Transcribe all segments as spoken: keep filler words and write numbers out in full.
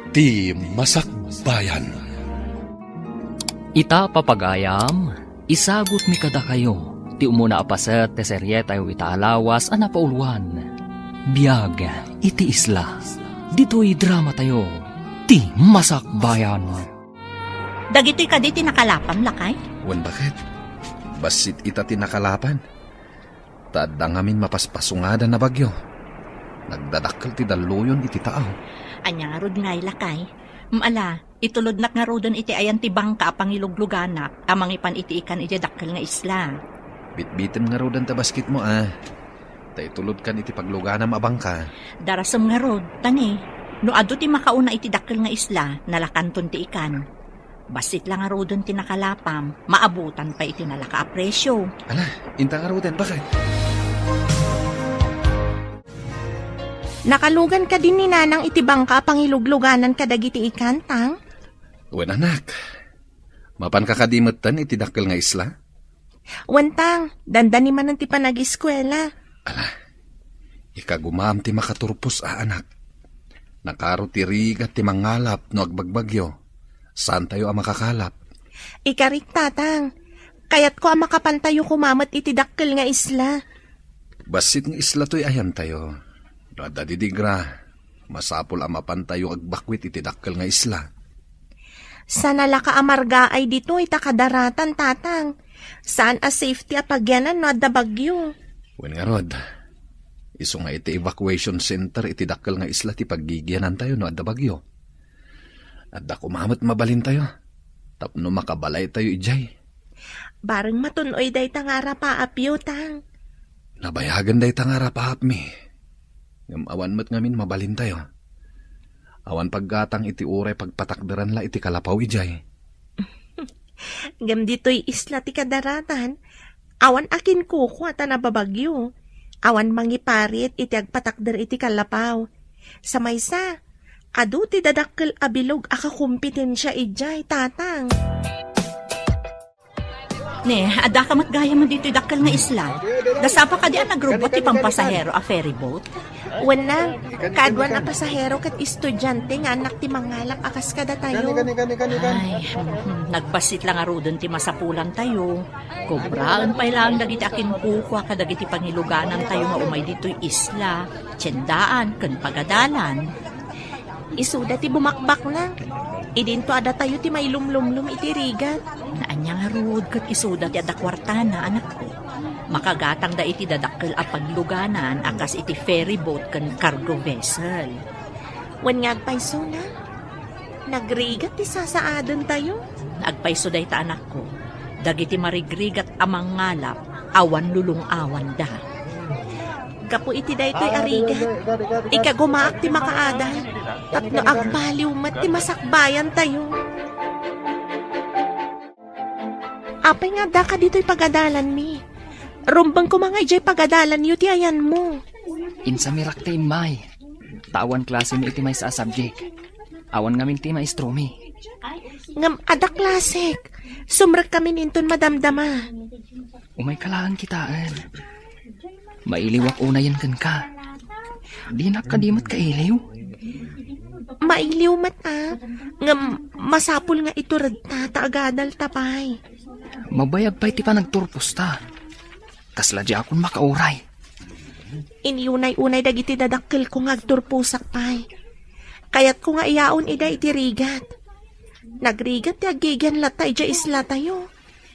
Ti Masakbayan. Ita, papagayam, isagutmi kadakayo ti umuna a paset ti serietayo ita a lawas a napauluan, Biag iti Isla. Ditoy dramatayo, Ti Masakbayan. Dagitoy kadi ti nakalapam, lakay? Wen, baket? Bassit ita ti nakalapan. Ta adda ngamin mapaspasungadan a bagyo. Nagdadakkel ti dalluyon iti taaw. Ania ngarud ngay, lakay? Ala, itulodnak ngaruden iti ayan ti bangka a pangilugluganak a mangipan iti ikan idiay dakkel nga isla. Bitbitem ngaruden ta basketmo, a. Ta itulodkan iti pagluganam a bangka. Darasem ngarud, ta ni, no adu ti makauna iti dakkel nga isla, nalakanton ti ikan. Bassit la ngaruden ti nakalapam, maabutan pay iti nalaka a presio. Ala, inta ngaruden, baket? Nakalugan kadi ni Nanang iti bangka a pangilugluganan kadagiti ikan, Tang? Wen, anak. Mapanka kadi metten iti dakkel nga isla? Wen, Tang, dandani manen ti panag-eskuela. Ala, ikagumam ti makaturpos a anak. Nakaro ti rigat ti mangalap no agbagbagyo. Saantayo a makakalap. Ikarik, Tatang. Kayatko a makapantayo koma met iti dakkel nga isla. Bassit nga isla toy ayantayo. No adda didigra, masapul a mapantayo agbakwit iti dakkel nga isla. Saan a laka a margaay ditoy ta kadaratan, Tatang. Saan a safety a pagyanan no adda bagyo. Wen ngarud, isu nga iti evacuation center iti dakkel nga isla ti paggigianantayo no adda bagyo. Adda koma met mabalintayo tapno makabalaytayo idiay. Bareng matun-oy dayta nga arapaapyo, Tang. Nabayagen dayta nga arapaapmi. Ngem awan met ngamin mabalintayo. Awan paggatang iti uray pagpatakderan la iti kalapaw idiay. Ngem ditoy isla ti kadaratan, awan akinkukua ta nababagyo. Awan mangiparit iti agpatakder iti kalapaw. Sa maysa, adu ti dadakkel a bilog a kakompetensia idiay, Tatang. Ne, adda ka met gayam ditoy dakkel nga isla. Dasapa kadi a nagrubbuat ti pampasahero a ferry boat? Wen, Nang, kaaduan a pasahero ket estudiante nga annak ti mangalap a kas kadatayo. Ay, mhm, nagbassit la ngaruden ti masapulantayo. Kubraen pay laeng dagiti akinkukua kadagiti pangiluganantayo nga umay ditoy isla, tiendaan, ken pagadalan. Isuda ti bumakbakna. Idinto a datayo ti mailumlumlom iti rigat. Ania ngarud ket isuda ti adda kuartana, anakko. Makagatangda iti dadakkel a pagluganan a kas iti ferry boat ken cargo vessel. Wen nga agpaysona, nagrigat ti sasaadentayo. Agpayso dayta, anakko. Dagiti marigrigat a mangalap, awan lulung-awanda. Gapu iti daytoy a rigat, ikagumaak ti makaadal tapno agbaliw met ti masakbayantayo. Apay nga addaka ditoy pagadalanmi? Rumbeng koma nga idiay pagadalanyo ti ayanmo. Insamirak ti immay. Ta awan klasemi iti maysa a subject. Awan ngamin ti maestromi. Ngem adda klasek. Sumrekkamin inton madamdama. Umayka laeng kitaen. Mailiwak unayen kenka. Dinak kadi met kailiw? Mailiw met a. Ngem masapul nga ituredta ta agadalta pay. Mabayag pay ti panagturposta. Kasla diakon makauray. Inyunay-unay dagiti dadakkelko nga agturposak pay. Kayatko nga iyaon ida iti rigat. Nagrigat ti aggigian latta idiay islatayo.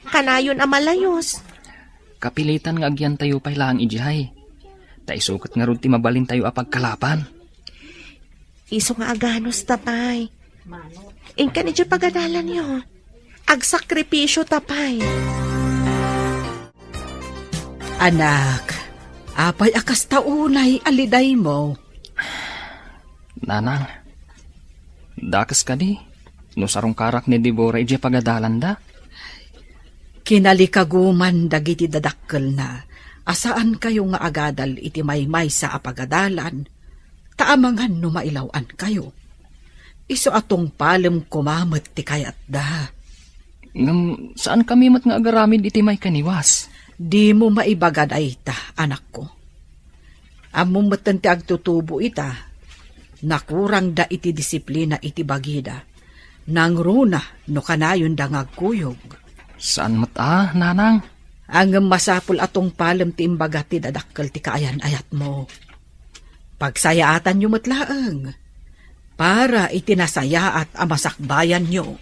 Kanayon a malayos. Kapilitan nga agyantayo pay laeng idiay. Ta isu ket ngarud ti mabalintayo a pagkalapan. Isu nga aganos ta pay. Inkan idiay pagadalanyo. Agsakripisyo ta pay. Anak, apay a kasta unay a lidaymo? Nanang, dakes kadi no sarungkarak ni Deborah idiay pagadalanda? Kinalikaguman dagiti dadakkelna a saankayo nga agadal iti maymaysa a pagadalan, ta amangan no mailaw-ankayo. Isu a tungpalem koma met ti kayatda. Ngem saankami met nga agaramid iti maikaniwas. Dimo maibaga dayta, anakko. Ammom metten ti agtutubo ita. Nakurangda iti disiplina iti bagida. Nangruna no kanayonda nga agkuyog. Saan met a, nanang. Ngem masapul a tungpalem ti imbaga ti dadakkel ti kaayan-ayatmo. Pagsayaatanyo met laeng para iti nasayaat a masakbayanyo.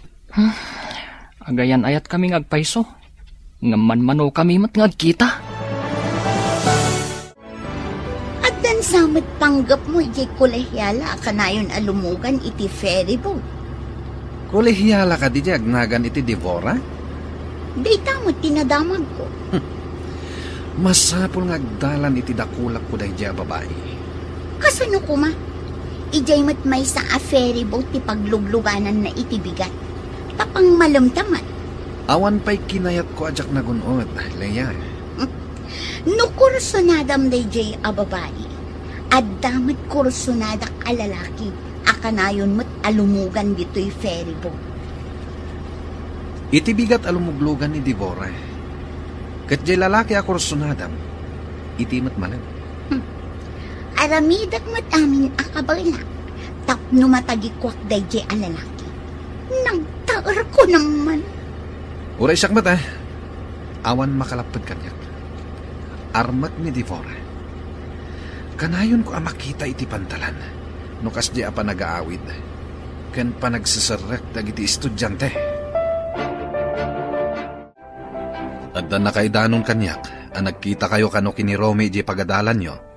Agayan-ayatkami nga agpayso, ngem manmanokami met nga agkita. Addan sa met panggepmo idiay kolehiala a kanayon a lumugan iti ferry boat. Kolehiala kadi diay agnagan iti Devora? Dayta met ti nadamagko. Masapul nga agdalan iti dakulakko daydiay a babai. Kasano koma? Idiay met maysa a ferry boat ti pagluglugananna iti bigat. Tapang malem ta met. Awan pay kinayatko a diak nagun-od, Lea. No kursunadam daydiay a babai, adda met kursunadak a lalaki a kanayon met a lumugan ditoy ferry boat. Iti bigat a lumuglugan ni Devora, ket diay lalaki a kursunadam, iti met malem. Hmm. Aramidek met amin a kabaelak tapno matagikuak daydiay a lalaki. Nagtaerko naman. Uray siak met, a. Awan makalapped kaniak. Armek ni Devora. Kanayonko a makita iti pantalan no kasdiay a panagaawid ken panagseserrek dagiti estudiante. Adda nakaidanon kaniak a nagkitakayo kano ken ni Romy idiay pagadalanyo.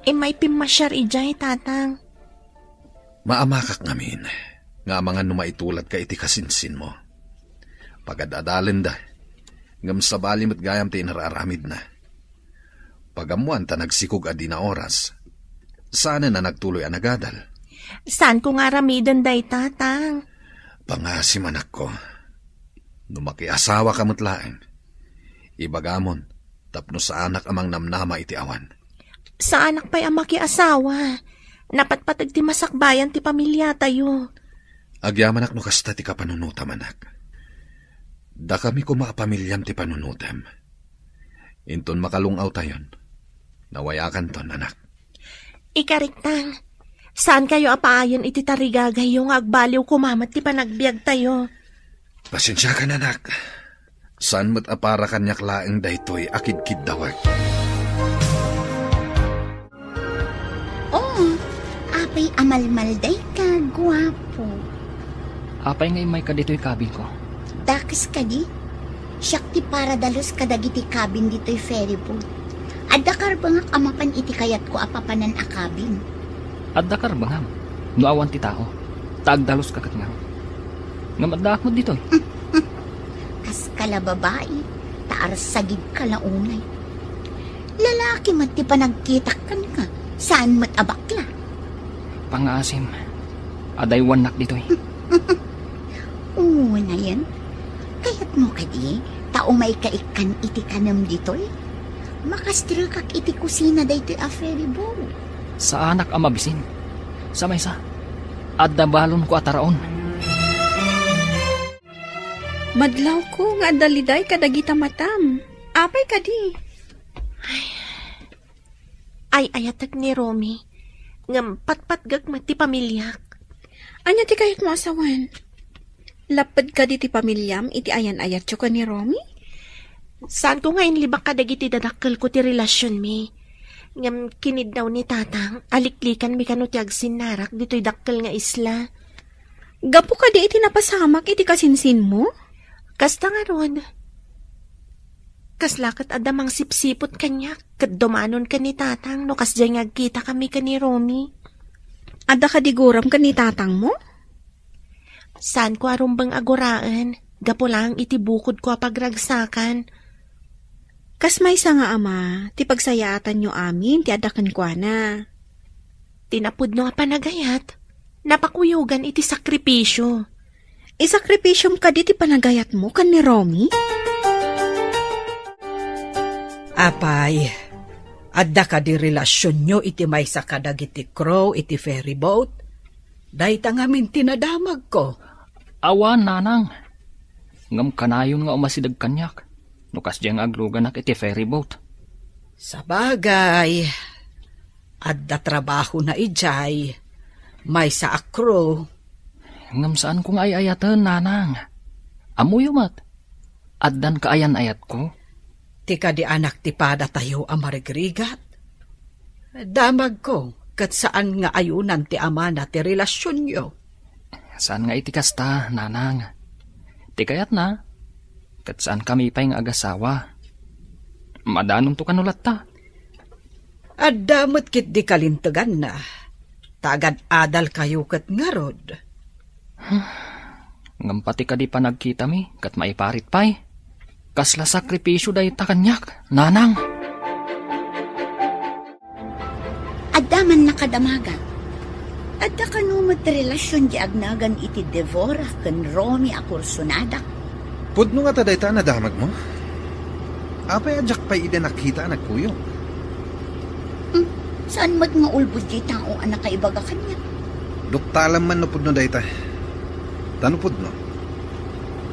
Immay pimmasiar idiay, Tatang. Maamakak ngamin nga amangan no maitulad ka iti kasinsinmo. Pagad-adalenda, ngem sabali met gayam ti inar-aramidna. Pagammoan ta nagsikog a dina oras. Saanen a nagtuloy a nagadal. Saanko nga aramiden dayta, Tang. Pangaasim, anakko. No makiasawa ka met laeng, ibagamon tapno saanak a mangnamnama iti awan. Saanak pay a makiasawa. Napatpateg ti masakbayan ti pamiliatayo. Agyamanak no kasta ti kapanunotam, anak. Dakami koma a pamiliam ti panunotem. Inton makalung-awtayon, nawayakanton, anak. Ikarik, Tang, saankayo a paayen iti tarigagayyo nga agbaliw koma met ti panagbiagtayo. Pasensiakan, anak. Saan met a para kaniak laeng daytoy a kidkiddawek. Oh, apay a malmaldayka, guapo. Apay nga immayka ditoy kabinko? Dakes kadi? Siak ti para dalus kadagiti kabin ditoy ferry boat. Adda karbengak a mapan iti kayatko a papanan a kabin. Adda karbengam no awan ti tao, ta agdaluska ket ngarud. Ngem addaak met ditoy. Kaska la babai, ta arsagidka la unay. Lalaki met ti panagkitak kenka, saan met a bakla. Pangaasim, adaywannak ditoy. Unayen, kayatmo kadi ta umayka ikkan iti kanem ditoy? Makastrekak iti kusina daytoy a ferry boat. Saanak a mabisin. Sa maysa, adda balonko a taraon. Madlawko nga adda liday kadagita matam. Apay kadi? Ay, ay-ayatek ni Romy. Ngem patpatgek met ti pamiliak. Ania ti kayatmo a sawen? Lapped kadi ti pamiliam iti ayan-ayatyo ken ni Romy? Saanko nga inlibak kadagiti dadakkelko ti relasionmi. Ngem kiniddaw ni Tatang, aliklikanmi kano ti agsinnarak ditoy dakkel nga isla. Gapu kadi iti napasamak iti kasinsinmo? Kasta ngarud. Kasla ket adda mangsipsiput kaniak, ket dumanon ken ni Tatang no kasdiay nga agkitakami ken ni Romy. Adda kadi guram ken ni Tatangmo? Saanko a rumbeng a guraen, gapu laeng iti bukodko a pagragsakan. Kas maysa nga ama, ti pagsayaatanyo amin ti adda kenkuana. Ti napudno a panagayat, napakuyogan iti sakripisio. Isakripisiom kadi ti panagayatmo ken ni Romy? Apay, adda kadi relasionyo iti maysa kadagiti crew iti ferry boat? Dayta ngamin ti nadamagko. Awan, nanang. Ngem kanayon nga umasideg kaniak no kasdiay nga agluganak iti ferry boat. Sabagay, adda trabahona idiay. Maysa a crew. Ngem saanko nga ay-ayaten, nanang. Ammoyo met, addan kaayan-ayatko. Ti kadi anak ti padatayo a marigrigat. Damagko, ket saan nga ayunan ti amana ti relasionyo. Saan nga iti kasta, nanang. Ti kayatna, ket saankami pay nga agasawa. Madanonto kano latta. Adda met ketdi kalinteganna. Ta agad-adalkayo ket ngarud. Ngem pati kadi panagkitami ket maiparit pay. Kasla sakripisio dayta kaniak, nanang. Adda man nakadamaga. Adda kano met relasion di agnagan iti Devora ken Romy a kursunada? Pudno ngata dayta a nadamagmo? Apay a diak pay idi nakita a nagkuyog? Hmm, saan met nga ulbod diay tao a nakaibaga kaniak? Duktalem man no pudno dayta. Ta no pudno,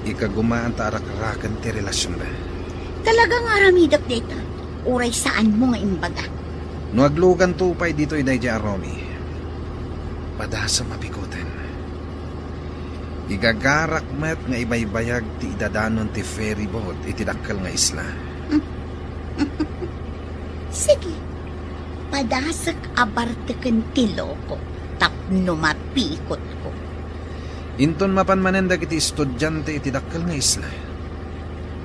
ikagumaanta a rakraken ti relasionda. Talaga nga aramidek dayta, uray saanmo nga imbaga. No agluganto pay ditoy daydiay a Romy, padasem a pikutem. Igagarak met nga ibaybayag ti idadanon ti ferry boat iti dakkel nga isla. Sige, padasek a barteken ti loko tapno mapikotko. Inton mapan manen dagiti estudiante iti dakkel nga isla,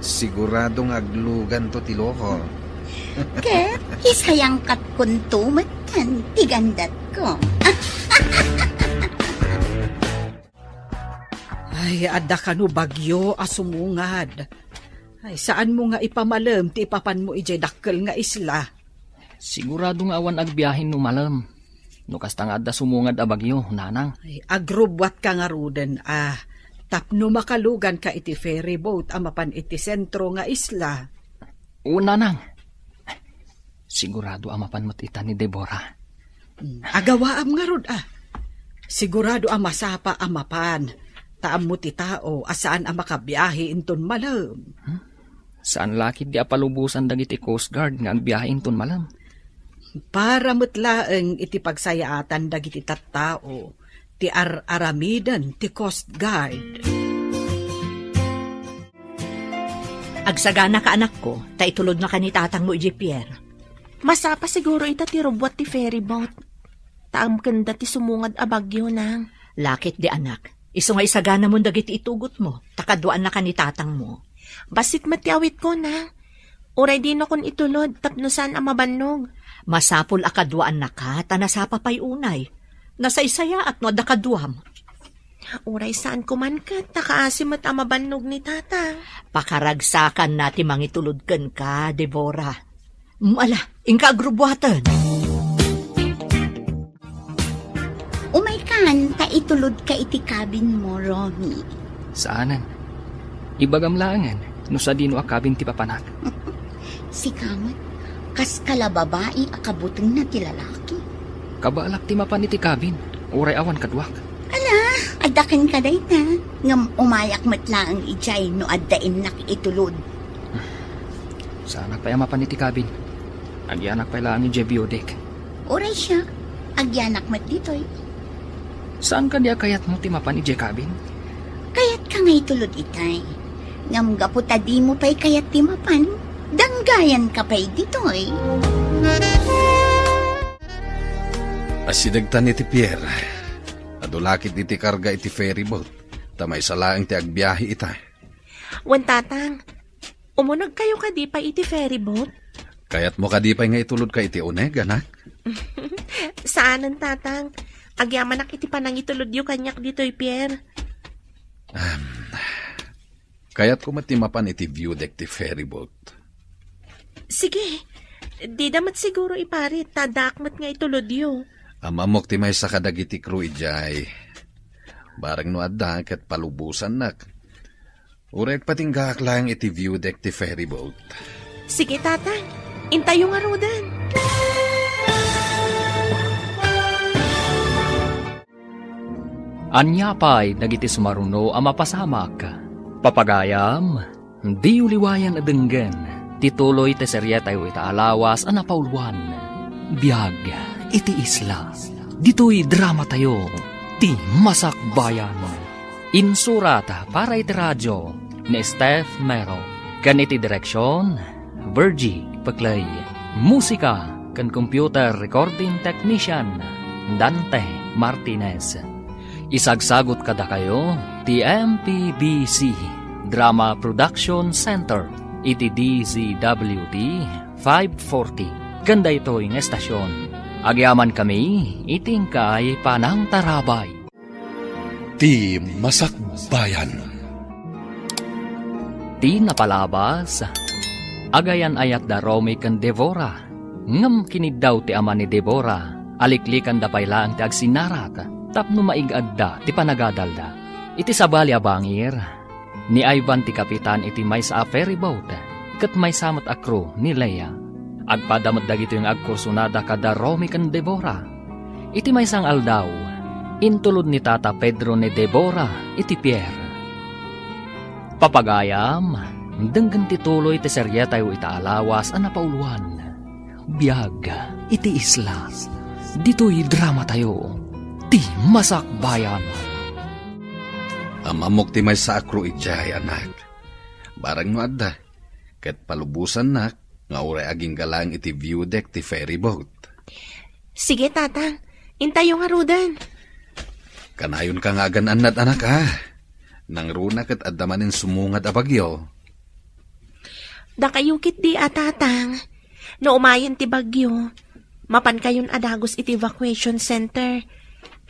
sigurado nga agluganto ti loko. Ket isayangkatkonto metten ti gandatko. Ay, adda kano bagyo a sumungad. Ay, saanmo nga ipamalem ti ipapanmo idiay dakkel nga isla? Sigurado nga awan agbiahe no malem. No kasta nga adda sumungad a bagyo, nanang. Ay, agrubbuatka ngaruden, a, tapno makaluganka iti ferry boat a mapan iti sentro nga isla. O, nanang. Sigurado a mapan met ita ni Deborah. Hmm, agawaam ngarud, a. Sigurado a masapa a mapan, ta ammo ti tao a saan a makabiahe inton malem. Hmm? Saan la ketdi a palubosan dagiti Coast Guard nga agbiahe inton malem. Para met laeng iti pagsayaatan dagiti tattao ti ar-aramiden ti Coast Guard. Agsaganaka, anakko, ta itulodnaka ni tatangmo idiay pier. Masapa siguro ita ti rubbuat ti ferry boat. Ta amkenda ti sumungad a bagyo, nang. La ketdi, anak. Isu nga isaganamon dagiti itugotmo, ta kaduaannaka ni tatangmo. Bassit met ti awitko, nang. Uray dinakon itulod tapno saan a mabannog. Masapul a kaduaannaka, ta nasapa pay unay. Nasaysayaat no adda kaduam. Uray saanko man ket, ta kaasi met a mabannog ni tatang. Pakaragsakanna ti mangitulod kenka, Deborah. Mm, ala, inka agrubbuaten. Umaykan, ta itulodka iti cabinmo, Romy. Saanen. Ibagam laengen no sadino a cabin ti papanak. Sika met, kas kala babai a kabutengna ti lalaki. Kabaelak ti mapan iti cabin, uray awan kaduak. Ala, adda kenka dayta, ngem umayak met laeng idiay no adda innak itulod. Saanak pay a mapan iti cabin. Agyanak pay laeng idiay view deck. Uray siak, agyanak met ditoy. Saan kadi a kayatmo ti mapan idiay cabin? Kayatka nga itulod itay. Ngem gapu ta dimo pay kayat ti mapan, danggayanka pay ditoy. Asidegtan iti pier. Adu la ketdi ti karga iti ferry boat, ta maysa laeng ti agbiahe ita. Wen, tatang, umunegkayo kadi pay iti ferry boat? Kayatmo kadi pay nga itulodka iti uneg, anak? Saanen, tatang. Agyamanak iti panangitulodyo kaniak ditoy pier. Am, kayatko met ti mapan iti view deck ti ferry boat. Sige, dida met siguro iparit, ta addaak met nga itulodyo. Am-ammok ti maysa kadagiti crew idiay. Bareng no adda, ket palubosannak. Uray agpatinggaak laeng iti view deck ti ferry boat. Sige, tatang. Intayo ngaruden. Ania pay dagiti sumaruno a mapasamak? Papagayam, diyo liwayan a denggen ti tuloy ti serietayo ita a lawas a napauluan, Biag iti Isla. Ditoy dramatayo, ti Masakbayan. Insurat para iti radio ni Steph Mero. Ken iti direksion, Virgie Peclay. Musika ken computer recording technician, Dante Martinez. Isagsagut kadakayo ti M P B C Drama Production Center iti D Z W T five forty. Ken daytoy nga estasion, agyamankami iti inkay panangtarabay. Ti Masakbayan. Ti napalabas, agayan-ayat da Romy ken Devora, ngem kiniddaw ti ama ni Devora, aliklikan da pay laeng ti agsinarat tapno maig-agda ti panagadalda. Iti sabali a bangir, ni Ivan ti kapitan iti maysa a ferry boat, ket maysa met a crew ni Lea. Agpada met dagitoy nga agkursunada kada Romy ken Devora. Iti maysa nga aldaw, intulod ni Tata Pedro ni Devora iti pier. Papagayam, denggen ti tuloy ti serietayo ita a lawas a napauluan. Biag iti isla. Ditoy dramatayo, ti Masakbayan. Am-ammok ti maysa a crew idiay, anak. Barang no adda, ket palubosannak nga uray agingga laeng iti view deck ti ferry boat. Sige, Tatang. Intayo ngaruden. Kanayonka nga agan-annad, anak, a. Nangruna ket adda manen sumungad a bagyo. Dakayo ketdi a, Tatang. No umayen ti bagyo, mapankayon a dagus iti evacuation center.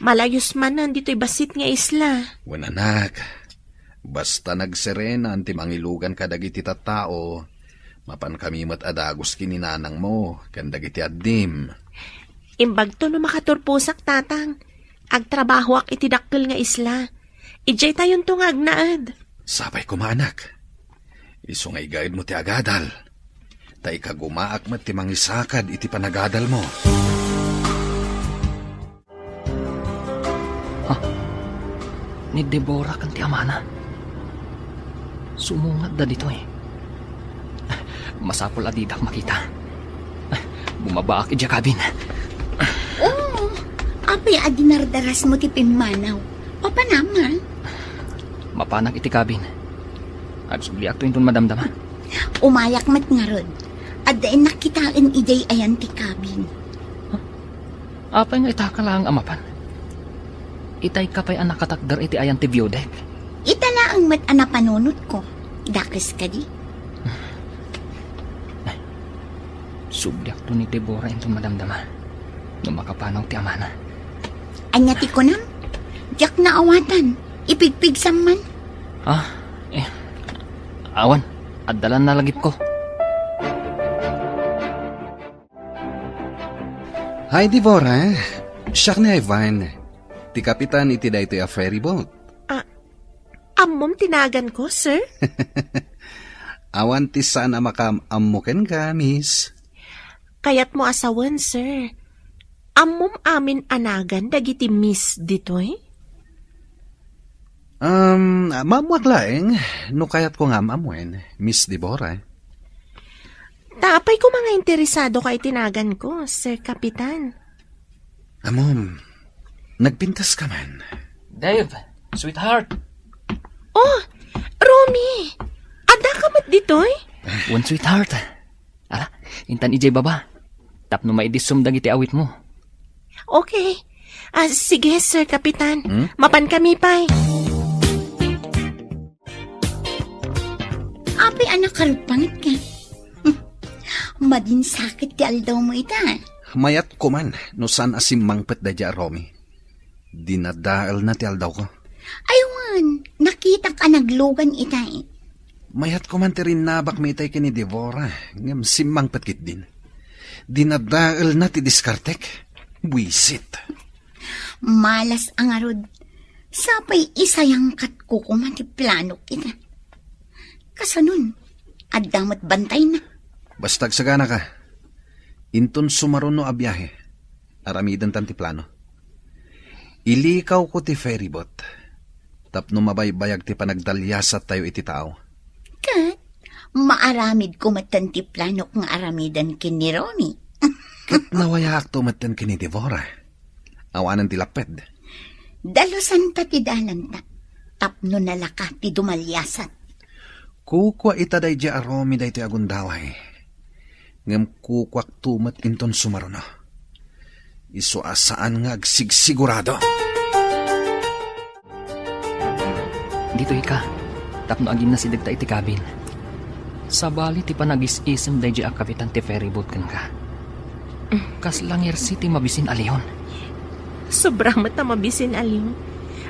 Malayus manen ditoy bassit nga isla. Wen, anak, basta nagserenan ti mangilugan kadagiti tattao, mapankami met a dagus ken ni nanangmo ken dagiti addim. Imbagto no makaturposak, Tatang. Agtrabahoak iti dakkel nga isla. Idiaytayonto nga agnaed. Sapay koma, anak. Isu nga igaedmo ti agadal, ta ikagumaak met ti mangisakad iti panagadalmo. Ha? Ni Deborah ken ti amana? Sumungadda ditoy. Masapul a didak makita. Bumabaak idiay cabin. Oh, apay a dinardarasmo ti pimmanaw? Papanam, ha? Mapanak iti cabin. Agsubliakto inton madamdama. Umayak met ngarud. Adda innak kitaen idiay ayan ti cabin. Apay nga itaka laeng a mapan? Itayka pay a nakatakder iti ayan ti view deck? Ita laeng met a napanunotko. Dakes kadi? Subliakto ni Deborah inton madamdama no makapanaw ti amana. Ania ti kunam? Diak naawatan. Ipigpigsam man. Ah, eh. Awan, adda la nalagipko. Hi, Deborah. Siak ni Ivan, ti kapitan iti daytoy a ferry boat. Ah, ammom ti naganko, sir? Awan ti saan a makaam-ammo kenka, miss. Kayatmo a sawen, sir. Ammom amin a nagan dagiti miss ditoy? Um, maammoak laeng no kayatko nga am-ammoen, Miss Deborah. Ta apay koma nga interesado ka iti naganko, Sir Kapitan? Ammom, nagpintas ka man. Dave, sweetheart. Oh, Romy! Adda ka met ditoy? Wen, sweetheart. Ala, intan idiay baba. Tapno maidissum dagiti awitmo. Okay. Ah, sige, Sir Kapitan. Hmm? Mapan kami pay. Apay a nakarpanget ka? Madinsakit ti aldawmo ita. Mayat ko man no saan a simmangpet daydiay a Romy. Dinadaelna ti aldawko. Ay wen, nakitak a naglugan itay. Mayat ko man ti rinnabakmi itay ken ni Deborah, ngem simmangpet ketdin. Dinadaelna ti diskartek. Buisit. Malas a ngarud. Sapay isayangkatko koma ti planok ita. Kasanon, adda met bantayna. Basta agsaganaka. Inton sumaruno a biahe, aramidentan ti plano. Ilikawko ti ferry boat tapno mabaybayag ti panagdaliasattayo iti tao. Ket maaramidko metten ti planok nga aramiden ken ni Romy. Ket nawayaakto metten ken ni Deborah. awanen ti lapped. Dalusanta ti dalanta, tapno nalaka ti dumaliasat. Kukua ita daydiay a Romy daytoy a gundaway. Ngem kukuakto met inton sumaruno. Isu a saan nga agsigsigurado. Ditoy ka, tapno aginnasidegta iti cabin. Sabali ti panagis-isem daydiay a kapitan ti ferryboat kenka. Kasla ngersi ti mabisin a leon. Sobra met a mabisin a leon.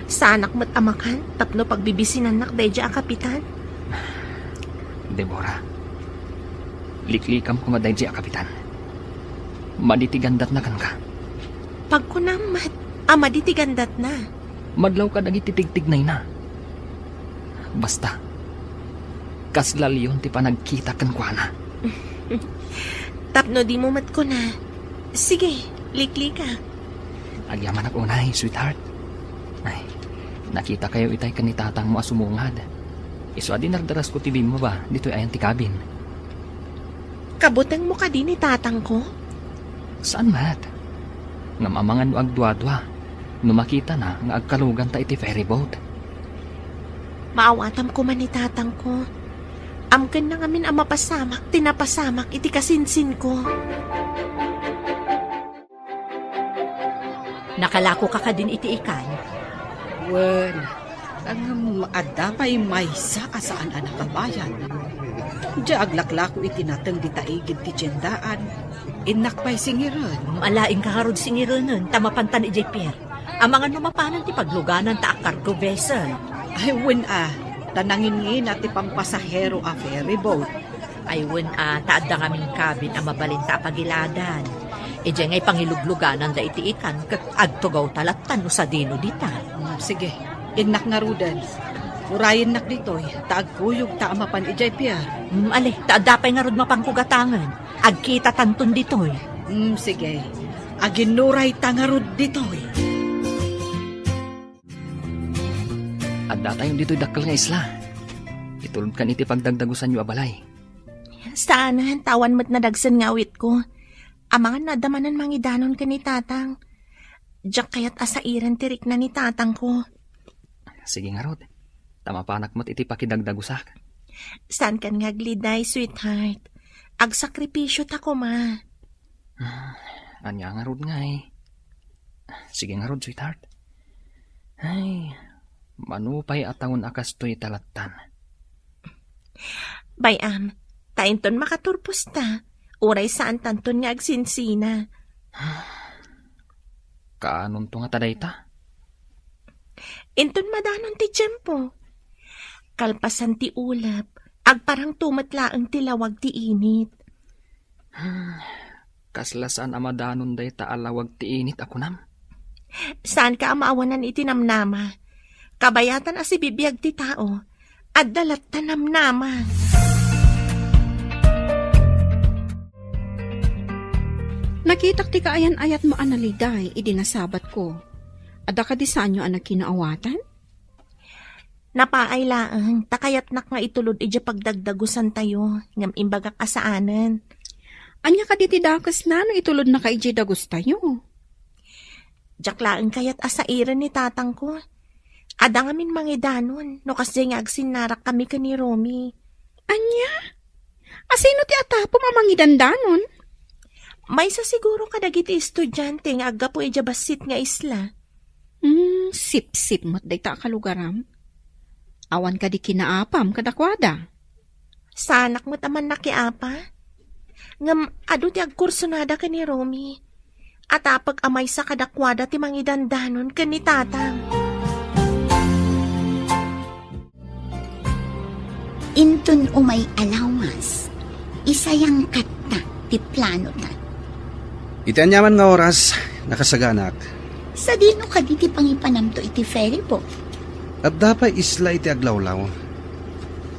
Saanak met a makan tapno pagbibisinannak daydiay a kapitan. Deborah, liklikam koma daydiay a kapitan. Madi ti gandatna kenka. Pagkunam met a madi ti gandatna. Madlaw kadagiti tigtignayna. Basta, kasla leon ti panagkita kenkuana. Tapno dimo met kuna, sige, liklika. Agyamanak unay, sweetheart. Ay, nakitakayo itay ken ni tatangmo a sumungad. Isu a dinardarasko ti bimmaba ditoy ayan ti cabin. Kabutengmo kadi ni tatangko? Saan met. Ngem amangan no agduadua, no makitana nga agkaluganta iti ferryboat. Maawatam koma ni tatangko. Amkenna ngamin a mapasamak ti napasamak iti kasinsinko. Nakalakoka kadin iti ikan? Wen, ngem adda pay maysa a saan a nakabayad. Diay aglaklako iti nateng dita igid ti tiendaan. Innak pay singiren. Alaingka ngarud singirenen, ta mapantan idiay pier. Amangan no mapanan ti pagluganan ta a cargo vessel. Ay, wen a, ta nanginngina ti pampasahero a ferryboat. Ay, wen a, ta adda ngamin cabin a mabalinta a pagiladan. Idiay nga ipangiluglugananda iti ikan ket agtugawta lattan no sadino dita. Mm, sige, innak ngaruden. Urayennak ditoy, ta agkuyogta a mapan idiay pier. Mm, ali, ta adda pay ngarud mapanko gatangen. Agkitatanton ditoy. Mm, sige. Aginnurayta ngarud ditoy. Addatayon ditoy dakkel nga isla. Itulodkan iti pagdagdagusanyo a balay. Saanen, ta awan met nadagsen nga awitko. Amangan no adda manen mangidanon ken ni tatang. Diak kayat a sairen ti rikna ni tatangko. Sige ngarud, ta mapanak met iti pakidagdagusak. Saankan nga agliday, sweetheart. Agsakripisio ta koma. Hmm, ania ngarud ngay? Sige ngarud, sweetheart. Ay, mano pay a tawen a kastoy ta lattan. Bay-am, ta inton makaturposta, uray saantanton nga agsinsina. Kaanonto ngata dayta? Inton madanon ti tiempo, kalpasan ti ulep, agparangto met laeng ti lawag ti init. Hmm, kasla saan a madanon dayta a lawag ti init a kunam? Saanka a maawanan iti namnama. Kabayatan a sibibiag ti tao. Adda latta namnama. Nakitak ti kaayan-ayatmo a naliday idi nasabatko. Adda kadi saanyo a nakinaawatan? Napaay laeng, ta kayatnak nga itulod idiay pagdagdagusantayo, ngem imbagak a saanen. Ania kadi ti dakesna no itulodnaka idiay dagustayo? Diak laeng kayat a sairen ni tatangko. Adda ngamin mangidanon no kasdiay nga agsinnarakkami ken ni Romy. Ania? Asino ti atapom a mangidandanon? Maysa siguro kadagiti estudiante nga aggapu idiay bassit nga isla. Hmm, sipsip met dayta a kalugaram. Awan kadi kinaapam kadakuada? Saanak met a mannakiapa. Ngem adu ti agkursonada ken ni Romy. Atapek a maysa kadakuada ti mangidandanon ken ni tatang. Inton umay a lawas, isayangkatta ti planota. Iti aniaman nga oras, nakasaganak. Sadino kadi ti pangipanamto iti ferry boat? Adda pay isla iti aglawlaw.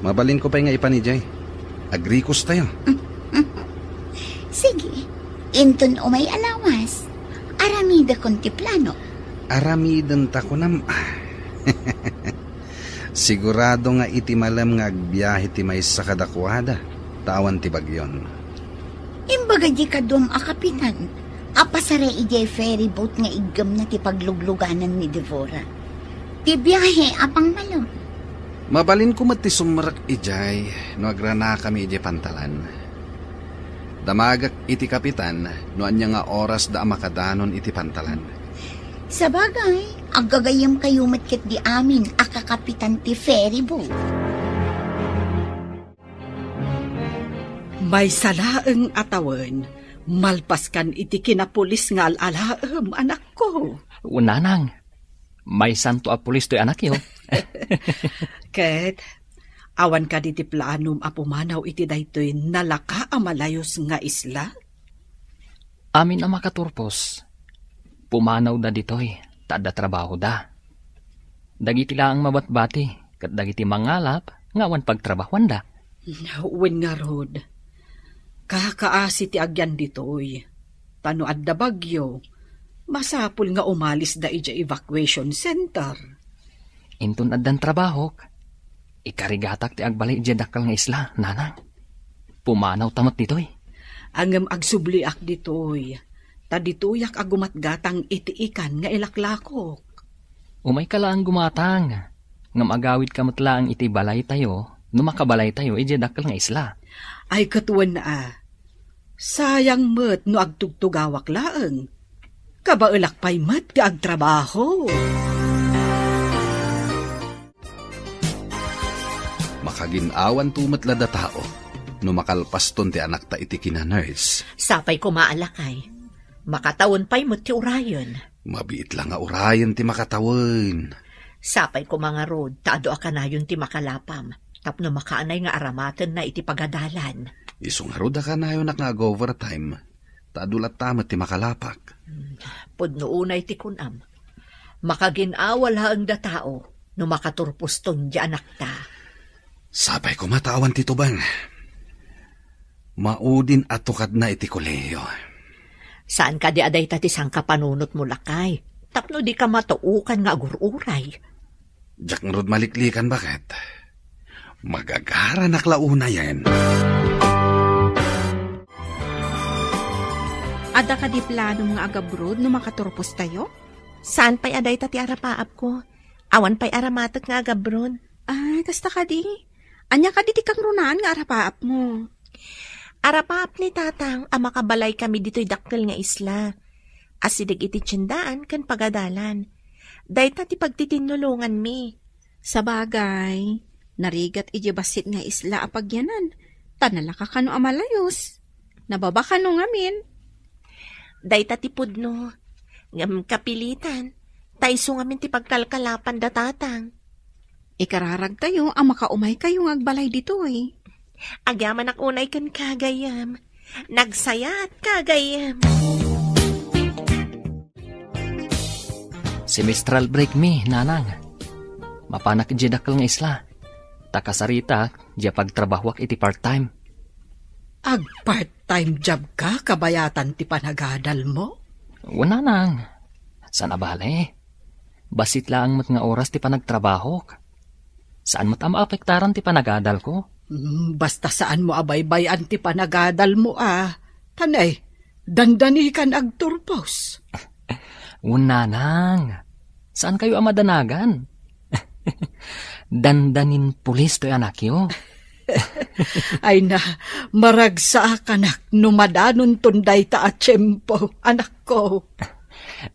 Mabalinko pay nga ipan idiay. Agrikos tayo. Sige, inton umay a lawas, aramidekon ti plano. Aramidenta kunam. Sigurado nga iti malem nga agbiahe ti maysa kadakuada, ta awan ti bagyon. Imbaga di kaduam a kapitan, a pasare idiay ferry boat nga iggemna ti paglugluganan ni Devora. Ti biahe a pangmalem. Mabalinko met ti sumrek idiay no agranakami idiay pantalan. Damagek iti kapitan no ania nga oras da a makadanon iti pantalan. Sabagay, aggagayyemkayo met ketdi amin a kakapitan ti ferry boat. Maysa laeng a tawen, malpaskan iti kinapulis nga al-alaem, anakko. Wen, nanang, maysanto a pulis toy anakyo. Ket, awan kadi ti planom a pumanaw iti daytoy nalaka a malayus nga isla? Amin a makaturpos, pumanawda ditoy, ta adda trabahoda. Dagiti laeng mabatbati, ket dagiti mangalap nga awan pagtrabahuanda. Wen ngarud, kakaasi ti agyan ditoy. Ta no adda bagyo, masapul nga umalisda idiay evacuation center. Inton addan trabahok, ikarigatak ti agbalay idiay dakkel nga isla, nanang. Pumanawta met ditoy. Ngem agsubliak ditoy, ta ditoyak a gumatgatang iti ikan nga ilaklakok. Umayka laeng gumatang, ngem agawidka met laeng iti balaytayo no makabalaytayo idiay dakkel nga isla. Ay, ket wen a, sayang met no agtugtugawak laeng. Kabaelak pay met ti agtrabaho. Makagin-awanto met la datao no makalpaston ti anakta iti kina-nurse. Sapay koma a lakay. Makatawen pay met ti urayen. Mabiit la nga urayen ti makatawen. Sapay koma ngarud ta adu a kanayon ti makalapam tapno makaanay nga aramatenna iti pagadalan. Isu ngarud a kanayonak nga ag-overtime ta adu latta met ti makalapak. Hmm, pudno unay ti kunam. Makagin-awa laeng datao no makaturposton ti anakta. Sapay koma ta awan ti tubeng. Maudin a tukadna iti kolehiyo. Saan kadi a dayta ti sangkapanunotmo, lakay, tapno dika matuokan nga agur-uray? Diak ngarud maliklikan, baket. Magagaranak la unayen. Adda kadi planom nga agabroad no makaturpostayo? Saan pay a dayta ti arapaapko? Awan pay aramatek nga agabroad. Ay, kasta kadi. Ania kadi ti kangrunaan nga arapaapmo? Arapaap ni Tatang a makabalaykami ditoy dakkel nga isla. Asideg iti tiendaan ken pagadalan. Dayta ti pagtitinnulonganmi. Sabagay, narigat idiay bassit nga isla a pagyanan, ta nalaka kano a malayus. Nababa kano ngamin. Dayta ti pudno, ngem kapilitan, ta isu ngamin ti pagkalkalapan da Tatang. Ikararagtayo a makaumaykayo nga agbalay ditoy. Agyamanak unay kenka, gayyem. Nagsayaat ka, gayyem. Semestral break mi, nanang. Mapanak idiay dakkel nga isla. Ta kasaritak, diay pagtrabahuak iti part-time. Ag-part-time job ka, kabayatan ti panagadalmo? Wen, nanang. Saan a bale. Bassit laeng met nga oras ti panagtrabahok. Saan met a maapektaran ti panagadalko. Mm, basta saanmo a baybay-an ti panagadalmo a. Tanay, dandanikan agturpos. Wen, nanang. Saankayo a madanagan. Dandanin pulis toy anakyo. Ay na, maragsakanak no madanonton dayta a tiempo, anakko.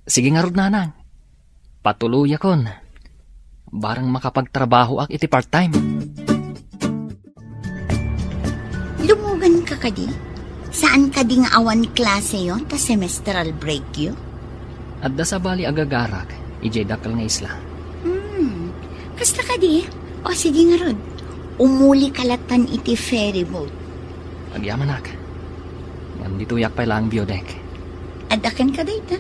Sige ngarud, nanang. Patuloyakon. Barang makapagtrabahoak iti part-time. Lumugan ka kadi? Saan kadi nga awan klaseyo ta semestral breakyo? Adda sabali agagarak idiay dakkel nga isla. Hmm, kasta kadi? O sige ngarud, umuli ka latan iti ferry boat. Agyamanak. Ngem ditoyak pay laeng view deck. Adda kenka dayta?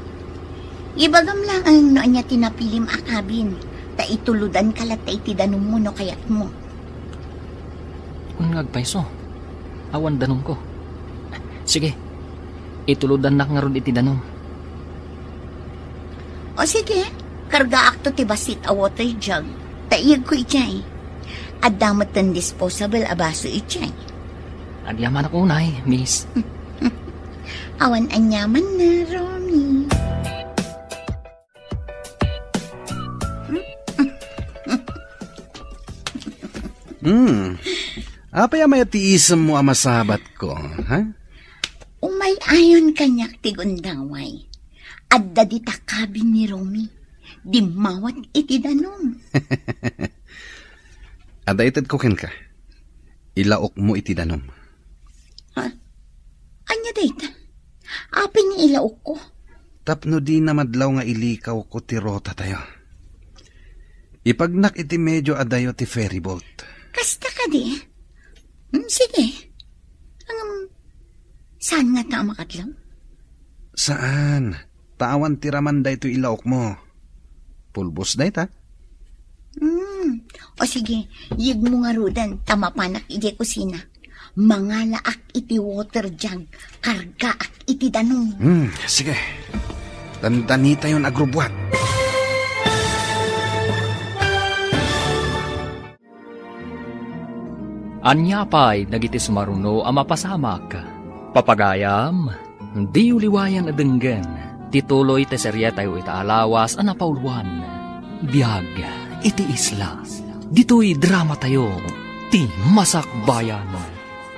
Ibagam laeng no ania ti napilim a cabin, ta itulodan ka latta iti danummo no kayatmo. Wen nga agpayso, awan danumko. Sige, itulodannak ngarud iti danum. O sige, kargaakto ti bassit a water jug, ta iyegko idiay. Adda metten disposable a baso idiay. Agyamanak unay, miss. Awan aniamanna, Romy. Hmm. Apay a mayat ti isemmo a masabatko, ha? Umay-ayon kaniak ti gundaway. Adda dita kabin ni Romy. Dimmawat iti danum. Adda itedko kenka. Ilaokmo iti danum. Ha? Ania dayta? Apay nga ilaokko? Tapno dina madlaw nga ilikawko ti rotatayo. Ipagnak iti medio adayo ti ferryboat. Kasta kadi? Hmm, sige. Ngem, saan ngata a makadlaw? Saan. Ta awan ti raman daytoy ilaokmo. Pulbos dayta. Hmm. O sige, yegmo ngaruden ta mapanak idiay kusina. Mangalaak iti water jug, kargaak iti danum. Hmm, sige. Dandanitayon agrubbuat. Ania pay dagiti sumaruno a mapasamak? Papagayam, diyo liwayan a denggen ti tuloy ti serietayo ita a lawas a napauluan, Biag iti Isla. Ditoy dramatayo, ti Masakbayan.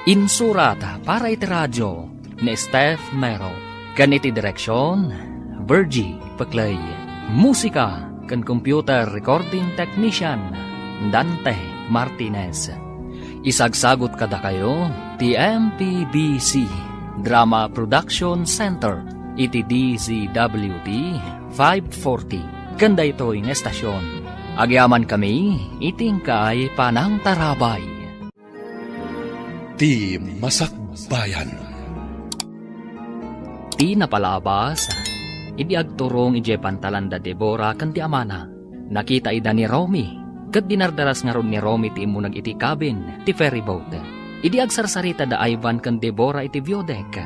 Insurat para iti radio ni Steph Mero, ken iti direksion, Virgie Peclay. Musika ken computer recording technician, Dante Martinez. Isagsagut kadakayo ti M P B C Drama Production Center iti D Z W T five forty ken daytoy nga estasion. Agyamankami iti inkay panangtarabay. Ti Masakbayan. Ti napalabas, idi agturong idiay pantalan da Debora ken ti amana, nakita ida ni Romy, ket dinardaras ngarud ni Romy ti immuneg iti kabin ti ferryboat. Idi agsarsarita da Ivan ken Debora iti view deck,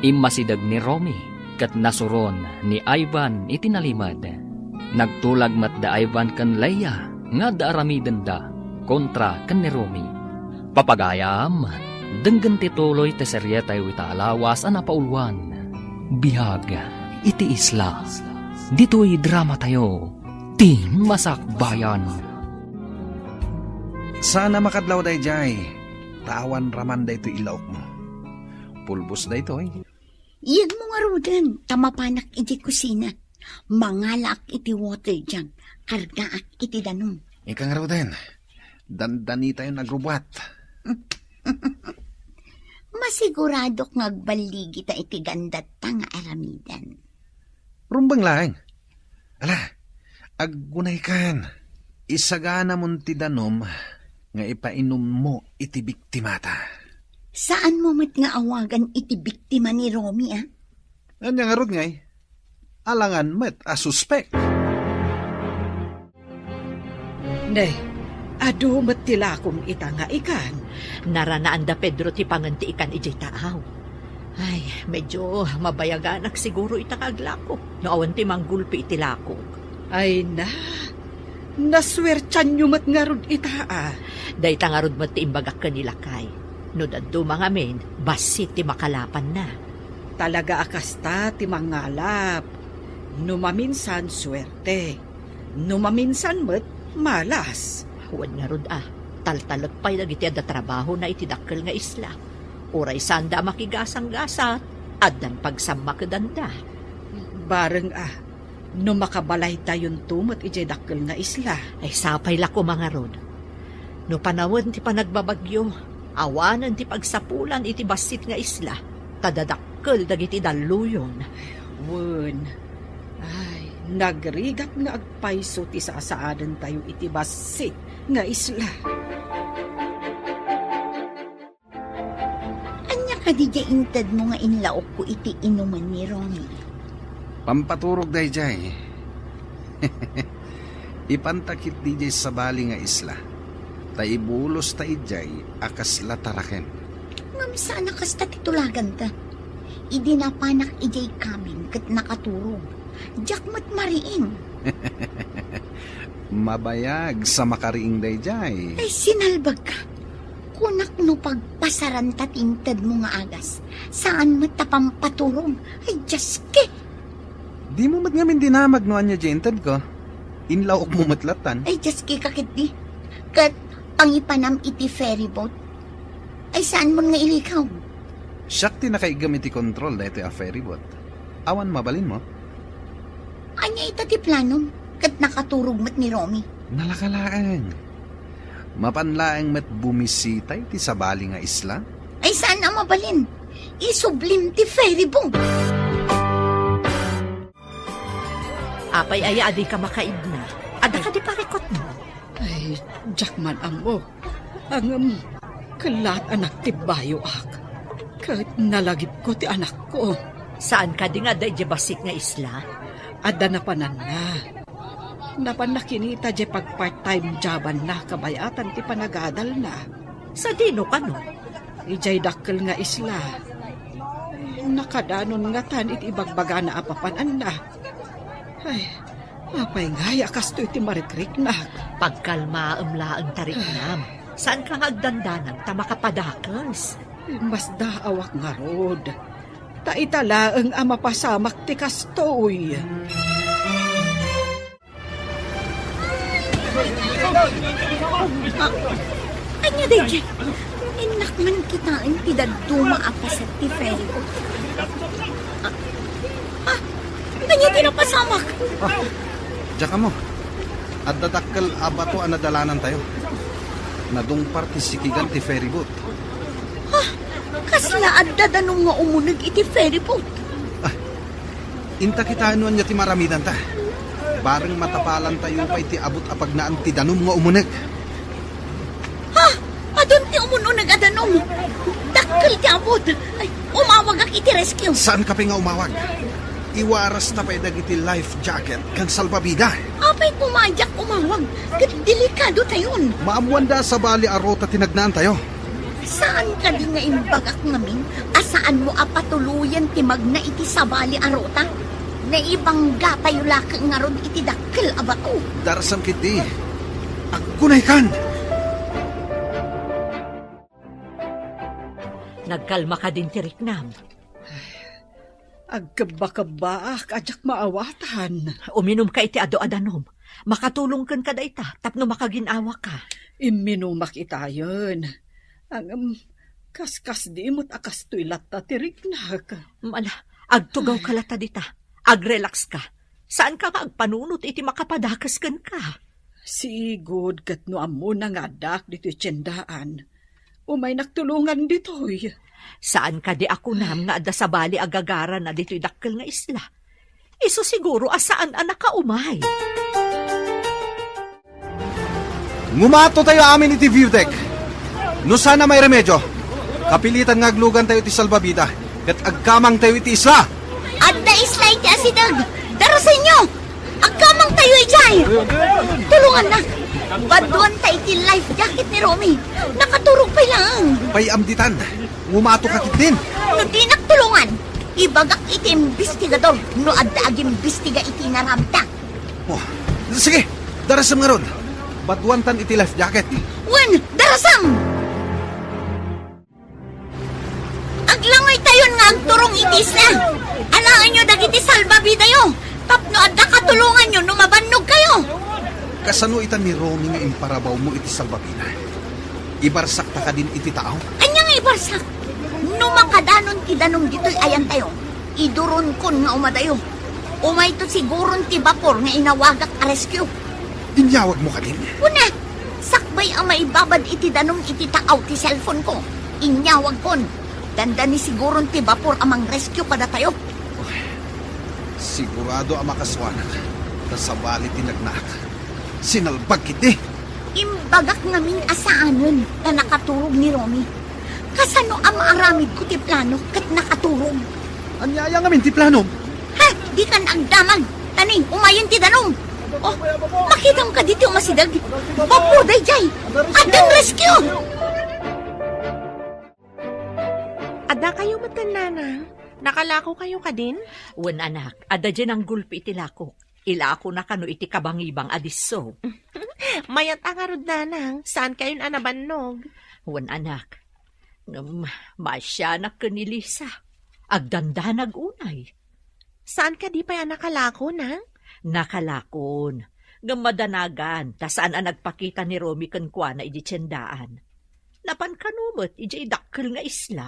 immasideg ni Romy, ket nasuron ni Ivan iti nalimed. Nagtulag met da Ivan ken Leia nga adda aramidenda kontra ken ni Romy. Papagayam, denggen ti tuloy ti serietayo ita a lawas a napauluan, Biag iti Isla. Ditoy dramatayo, ti Masakbayan. Saan a makadlaw daydiay, ta awan raman daytoy ilaokmo. Pulbos daytoy. Yegmo ngaruden, ta mapanak idiay kusina. Mangalaak iti water jug, kargaak iti danum. Inka ngaruden, dandanitayon agrubbuat. Masiguradok nga agballigita iti gandatta nga aramiden. Rumbeng laeng. Ala, aggunaykan. Isaganamon ti danum nga ipainummo iti biktimata. Saanmo met nga awagan iti biktima ni Romy, a? Ania ngarud ngay? Alangan met a suspek. Ne, adu met ti lakom ita nga ikan. Naranaan da Pedro ti pangen ti ikan idiay taaw. Ay, medyo mabayaganak siguro ita nga aglako no awan ti manggulpi iti lakok. Ay na, nasuertianyo met ngarud ita, a. Dayta ngarud met ti imbagak ken ni lakay. No dadduma ngamin, bassit ti makalapanna. Talaga a kasta ti mangalap. No maminsan, suerte. No maminsan met, malas. Wen ngarud a, taltalek pay dagiti adda trabahona iti dakkel nga isla. Uray saanda a makigasanggasat, addan pagsammakedanda. Bareng a, no makabalaytayonto met idiay dakkel nga isla. Ay, sapay la koma ngarud. No panawen ti panagbabagyo, awanen ti pagsapulan iti bassit nga isla, ta dadakkel dagiti dalluyon. Wen, ay, nagrigat nga agpayso ti sasaadentayo iti bassit nga isla. Ania kadi diay intedmo nga inlaokko iti inumen ni Romy? Pampaturog daydiay. Ipanta ketdi diay sabali nga isla, ta ibulosta idiay a kasla taraken. Ngem saan a kasta ti tulaganta. Idi napanak idiay kabin ket nakaturog, diak met mariing. Mabayag sa makariing daydiay. Ay, sinalbagka. Kunak no pagpasaranta ti intedmo nga agas, saan met ta pampaturog. Ay, Dios ki! Dimo met ngamin dinamag no ania diay intedko. Inlawokmo met lattan. Ay, Dios ki, kaketdi. Ket pangipanam iti ferry boat. Ay, saanmon nga ilikaw? Siak ti nakaiggem iti kontrol daytoy a ferry boat. Awan mabalinmo? Ania ita ti planom? Ket nakaturog met ni Romy. Nalaka laeng. Mapan laeng met bumisita iti sabali nga isla. Ay, saan a mabalin? Isublim ti ferry boat. Apay aya a dika makaibna? Adda kadi parikutmo? Ay, diak man ammo. Ngem, kellaat a nagtibbayoak. Ket nalagipko ti anakko. Saan kadi nga adda idiay bassit nga isla? Adda napananna. Napanna kinita diay pag-part-time jobanna kabayatan ti panagadalna. Sadino kano? Idiay dakkel nga isla. Nakadanon ngatan iti ibagbagana a papananna. Ay, apay ngay a kastoy ti marikriknak? Pagkalmaem laeng, tariknam. Saanka nga agdandanag ta makapadakes? Masdaawak ngarud. Ta ita laeng a mapasamak ti kastoy. Ah, ania daydiay? Innak man kitaen ti dadduma a paset ti ferry boat. Ah, ah, ania ti napasamak? Ah, diak ammo. Adda dakkel a bato a nadalanantayo. Nadungpar ti sikigan ti ferry boat. Ah, kasla adda danum nga umuneg iti ferry boat? Ah, inta kitaen no ania ti maaramidanta. Bareng matapalantayo pay ti abut a pagnaan ti danum nga umuneg. Ha? Adun ti umun-uneg a danum. Dakkel ti abut. Ay, umawagak iti rescue. Saanka pay nga umawag? Iwarasta pay dagiti life jacket ken salbabida. Apay koma a diak umawag? Ket delikadotayon. Maammoanda a sabali a ruta ti nagnaantayo. Saan kadi nga imbagak ngamin a saanmo a patuloyen ti magna iti sabali a ruta? Naibanggatayo laeng ngarud iti dakkel a bato. Darasam ketdi. Aggunaykan! Nagkalma kadin ti riknam? Agkebba-kebbaak a diak maawatan. Uminumka iti adu a danum. Makatulong kenka dayta tapno makagin-awaka. Imminumak itayen. Ngem, kaskasdi met a kastoy latta ti riknak. Mala, agtugawka latta dita. Agrelaxka. Saanka nga agpanunot iti makapadakes kenka. Sigud ket no ammona nga addaak ditoy tiendaan, umaynak tulongan ditoy. Saan kadi a kunam nga adda sabali a gagarana ditoy dakkel nga isla? Isu siguro a saan a nakaumay. Ngumatotayo amin iti view deck. No saan a mairemedio, kapilitan nga aglugantayo iti salbabida ket agkamangtayo iti isla. Adda isla iti asideg. Darasenyo! Agkamangtayo idiay! Tulonganna! Baduanta iti life jacket ni Romy. Nakaturog pay laeng. Pay-am ditan. Ngumatoka ketdin. No dinak tulongan, ibagak iti imbestigador no adda agimbestiga iti inaramidta. Oh, sige, darasem ngarud. Baduantan iti life jacket. Wen, darasem! Aglangoytayon nga agturong iti isla. Alaenyo dagiti salbabidayo tapno adda katulonganyo no mabannogkayo. Kasano ita ni Romy nga imparawawmo iti salbabida? Ibarsakta kadin iti taaw? Ania nga ibarsak? No makadanon ti danum ditoy ayantayo, iduronkon nga umadayo. Umayto siguron ti bapor nga inawagak a rescue. Inyawagmo kadin? Kuna, sakbay a maibabad iti danum iti taaw ti cellphone-ko, inyawagkon. Dandani siguron ti bapor a mangrescue kadatayo. Sigurado a makasuanak, ta sabali ti nagnaak. Sinalbag ketdi. Imbagak ngamin a saanen ta nakaturog ni Romy. Kasano a maaramidko ti plano ket nakaturog? Ania aya ngamin ti planom? Ha? Dikan agdamag! Tani, umayen ti danum! Oh, makitam kadi ti umasideg? Bapor daydiay! Addan rescue! Adda kayo met, Nanang? Nakalako kayo kadin? Wen, anak, adda diay nanggulpi iti lakok. Ilakona kano iti kabangibang a disso. Mayat a ngarud, Nanang, saan kayon a nabannog? Wen, anak. Ngem, maasianak ken ni Lisa. Agdandanag unay. Saan kadi pay a nakalako, Nang? Nakalakon. Ngem madanagan, ta saan a nagpakita ni Romy kenkuana idiay tiendaan. Napan kano met idiay dakkel nga isla.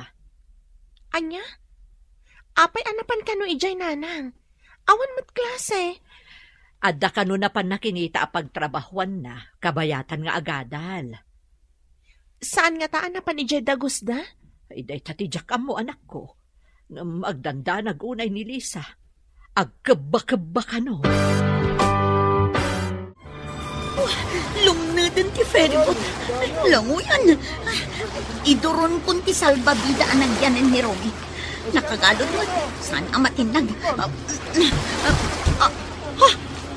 Ania? Apay a napan kano idiay, Nanang? Awan met klase. Adda kano napan nakinita a pagtrabahuanna, kabayatan nga agadal. Saan ngata a napan idiay dagusda? Ay, dayta ti diak ammo, anakko. Ngem agdandanag unay ni Lisa. Agkebba-kebba kano. Oh, lumneden ti ferryboat. Languyan. Iduronkon ti salbabida a nagyanen ni Romy. Nakagalud met. Saan a matinnag. Ah, ah, ah, ah,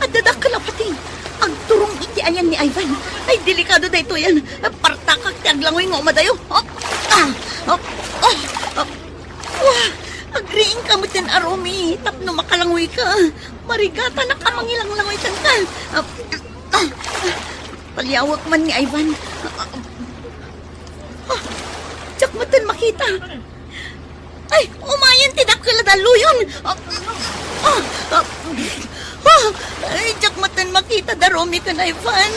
adda dakkel a pating. Agturong iti ayan ni Ivan. Ay, delikado daytoyen. Partakak ti aglangoy nga umadayo. Ah, ah, ah, ah, ah. Wah! Agriingka metten a Romy tapno makalanguyka. Marigatanak a mangilanglangoy kenka. Ah, ah, ah. Paliawek man ni Ivan. Ah, ah, ah. Diak metten makita. Ay, umayen ti dakkel a dalluyon. Ah, ah, ah, ah. Ay, diak metten makita da Romy ken Ivan.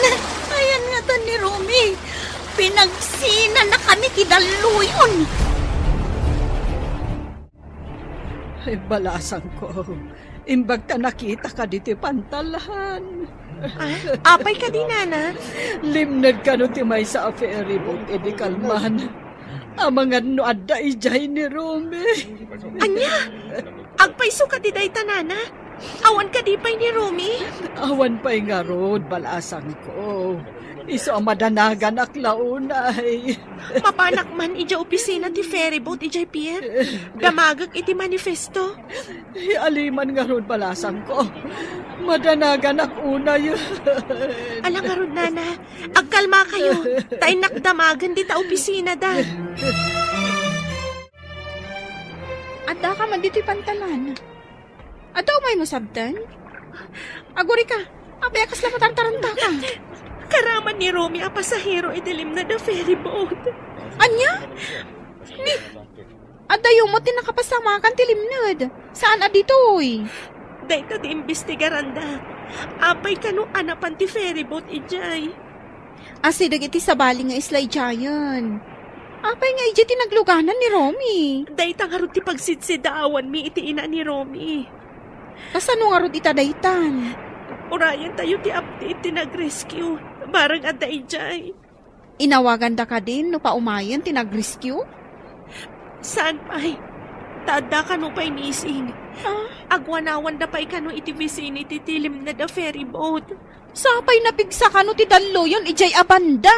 Ayan ngata ni Romy. Pinagsinanakami ti dalluyon. Ay, balasangko, imbag ta nakitaka ditoy pantalan. Ah, apay kadi, Nana? Limned kano ti maysa a ferryboat idi kalman. Amangan no adda idiay ni Romy. Ania? Agpayso kadi dayta, Nana? Awan kadi pay ni Romy? Awan pay ngarud, balasangko. Isu a madanaganak la unay. Mapanak man idiay opisina ti ferryboat idiay pier. Damagek iti manifesto. Aliman ngarud, balasangko. Madanaganak unay. Ala ngarud, Nana. Agkalmakayo. Ta innak damagen dita opisinada. Addaka man ditoy pantalan. Adda umaymo sabten? Agurika, apay a kasla matartarantaka? Karaman ni Romy a pasahero iti limned a ferryboat. Ania? Ni, addayo met ti nakapasamakan ti limned. Saan a ditoy? Dayta ti imbestigaranda. Apay kano a napan ti ferryboat idiay? Asideg iti sabali nga isla idiayen. Apay nga idiay ti nagluganan ni Romy? Dayta ngarud ti pagsidsidaawanmi iti ina ni Romy. Kasano ngarud ita daytan? Urayentayo ti update ti nag-rescue. Barang adda idiay. Inawaganda kadin no paumayen ti nag-rescue? Saan pay? Ta adda kano pay missing. Ah? Agwanawanda pay kano iti vicinity ti limned a ferryboat. Sapay napigsa kano ti dalluyon idiay a banda.